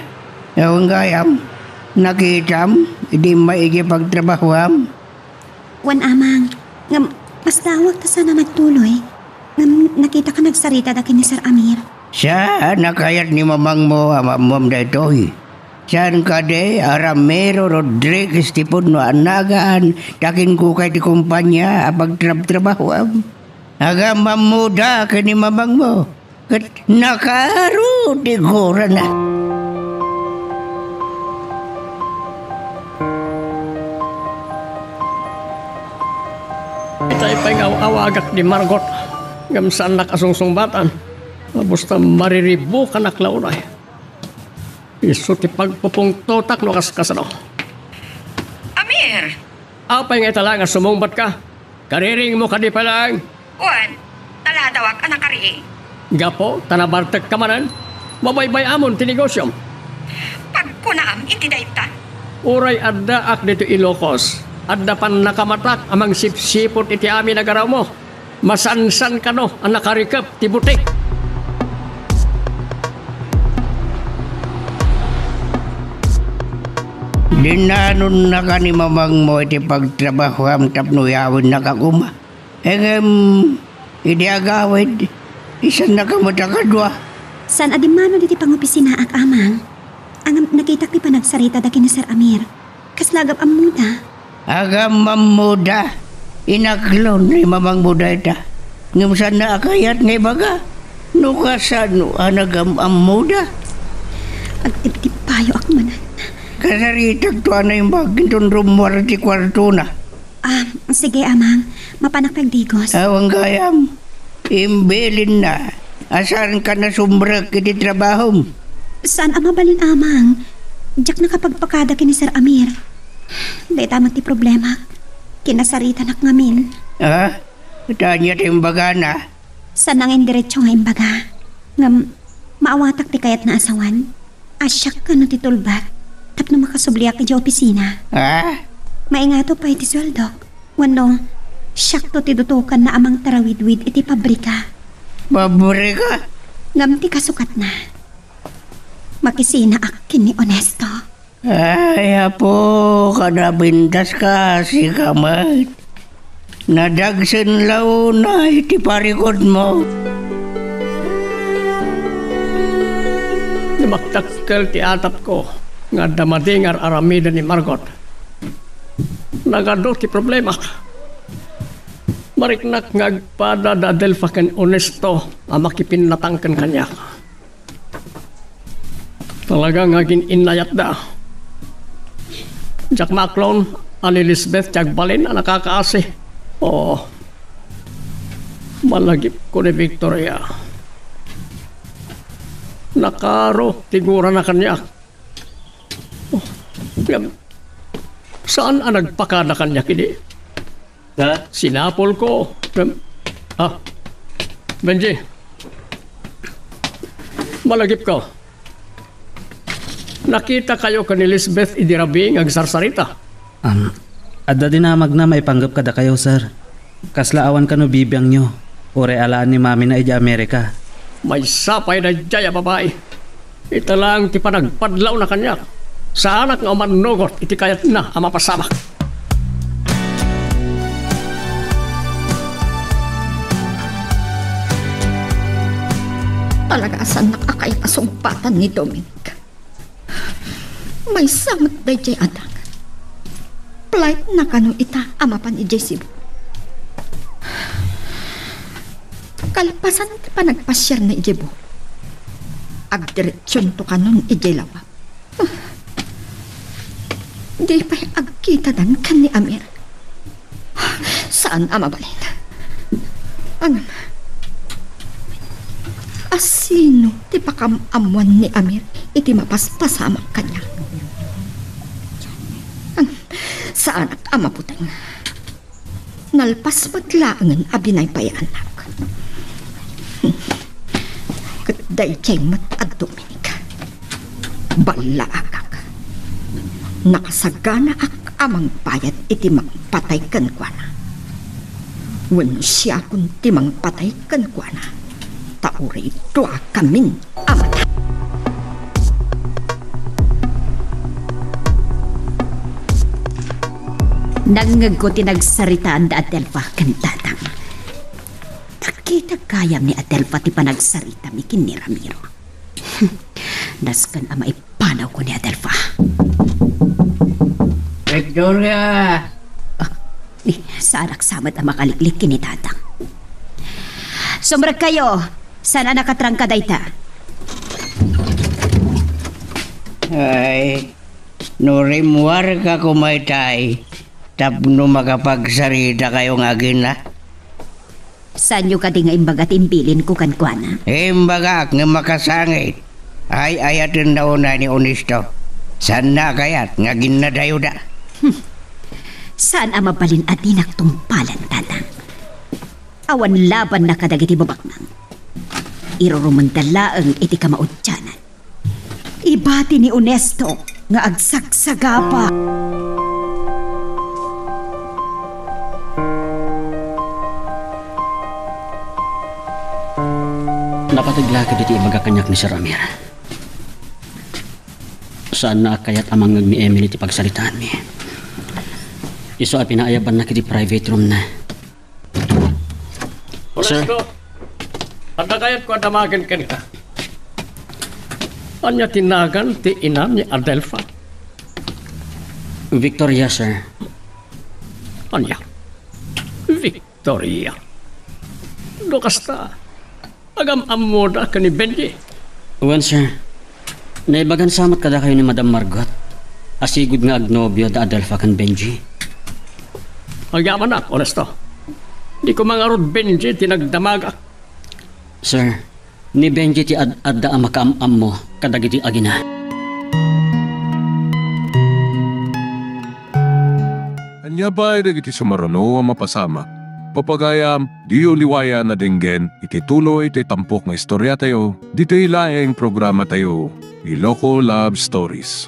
Awan gayam, nakitam idi immay idiay pagtrabahoam? Wen, Amang. Ngem, masdaawak ta saan a nagtuloy. Ngem, nakitak a nagsarita da ken ni Sir Amir. Saan a kayat ni mamangmo a maammuam daytoy? Saan kadi a Ramiro Rodriguez ti pudno a nagaan ta kinkukay ti kompania a pagtrabtrabahoam? Agam-ammoda ken ni mamangmo. Ket nakaaro ti gurana. Itay pay nga aw-awagak ni Margot, ngem saannak a sungsungbatan. Mabus ta mariribukanak la unay. Isu ti pagpupungtotak no kaskasano. Amir! Apay nga ita la nga sumungbatka? Kariringmo kadi pay laeng? Wen, taladawak a nakari. Gapu ta nabartekka manen, mabaybay-amon ti negosiom. Pagkunaam iti dayta. Uray addaak ditoy Ilocos, adda pannakamatak a mangsipsiput iti amin a garawmo. Masansan kano a nakarikep ti butik. Dinanonnaka ni mamangmo iti pagtrabahoam tapno yawennaka koma. Ngem, idi agawid, isannaka met a kadua. Saan a dimmano diti pangopisinaak, Amang. Ngem nakitak ti panagsarita da ken ni Sir Amir. Kasla agam-ammoda. Agam-ammoda. Inaklon ni mamangmo dayta. Ngem saanna a kayat nga ibaga. No kasano a nagam-ammoda. Agtiptippayoak manen. Kasaritakto a naimbag inton rummuar ti kuartona. Ah, sige, Amang. Mapanak pagdigos. Awan gayam. Imbilinna a saanka nasumrek iti trabahom. Saan a mabalin, Amang. Diak nakapagpakada ken ni Sir Amir. Dayta met ti problemak. Kinasaritanak ngamin. Ah? Ania ti imbagana? Saan nga indiretso nga imbaga. Ngem, maawatak ti kayatna a sawen. Asiak kano ti tulbek tapno makasubliak idiay opisina. Ha? Maingato pay ti sueldok. Wenno, Siakto ti dutokanna a mangtarawidwid iti pabrika. Pabrika? Ngem ti kasukatna, makisinaak ken ni Onesto. Ay, Apo, kada pintaska, sika met. Nadagsen la unay ti parikutmo. Di makdakkel ti atapko nga adda madi nga ar-aramiden ni Margot. Nagadu ti problemak. Mariknak nga agpada da Adelfa ken Onesto a makipinnatang ken kaniak. Talaga nga agin-innayatda. Diak maaklon a ni Lisbeth ti agbalin a nakakaasi. Oo. Malagipko ni Victoria. Nakaro ti gurana kaniak. Oh, ngem, saan a nagpakada kaniak idi? Ha? Sinapolko. Ngem, ah, Benji. Malagipko. Nakitakayo ken ni Lisbeth idi rabii nga agsarsarita. Um, adda dinamagna maipanggep kadakayo, sir. Kasla awan kano bibiangyo, uray alaan ni mamina idiay Amerika. Maysa pay daydiay a babai. Ita laeng ti panagpadlawna kaniak. Saanak nga umannugot iti kayatna a mapasamak. Talaga a saannak a kayat a sungpatan ni Dominic. Maysa met daydiay a dangan. Flight na kano ita a mapan idiay Cebu. Kalpasan ti panagpasiarna idiay Bohol, agdireksionto kanon idiay Laoag. Di pay agkitadan ken ni Amir. Saan a mabalin. Ngem, asino ti pakam-ammoan ni Amir iti mapaspasamak kaniak? Ngem, saanak a mabuteng. Nalpas met laengen a binaybayaannak. Ket daydiay met a Dominic. Ballaagak. Nakasaganaak a mangbayad iti mangpatay kenkuana. Wenno siakon ti mangpatay kenkuana. Ta uray duakamin a mata. Nangngegko ti nagsaritaan da Adelfa ken Tatang. Nakita gayam ni Adelfa ti panagsaritami ken ni Ramiro. Nasken a maipanawko ni Adelfa. Victoria! Ah, ni, saanak sa met a makaliklik ken ni Tatang. Sumrekkayo, saan a nakatrangka dayta? Ay, no rimmuarka koma itay, tapno makapagsaritakayo nga agina. Saanyo kadi nga imbaga ti imbilinko kenkuana? Imbagak nga makasangit. Ay-ayatenna unay ni Onesto. Saanna a kayat nga aginnadayoda. Hmm. Saan a mabalin a dinak tungpalan, Tatang. Awan labanna kadagiti babaknang. Irurumenda laeng iti kamaudianan. Ibati ni Onesto nga agsagsagapa. Napateg la kadagiti ibaga kaniak ni Sir Amir. Saanna a kayat a mangngeg ni Emily ti pagsaritaanmi. Isu a pinaayabanna iti private room na. Sir? Onesto, adda kayatko a damagen kenka. Ania ti nagan ti ina ni Adelfa? Victoria, sir. Ania? Victoria? No kasta, agam-ammoda ken ni Benji? Wen, sir. Naibagan sa met kadakayo ni Madam Margot a sigud nga agnobio da Adelfa ken Benji. Agyamanak, Onesto. Di ko mangarud Benji ti nagdamagak. Sir, ni Benji ti ad-adda a makaam-ammo kadagiti agina. Ania pay dagiti sumaruno a mapasamak? Papagayam, diyo liwayan a denggen iti tuloy ti tampok nga istoriatayo, ditoy laeng programatayo, Iloko Love Stories.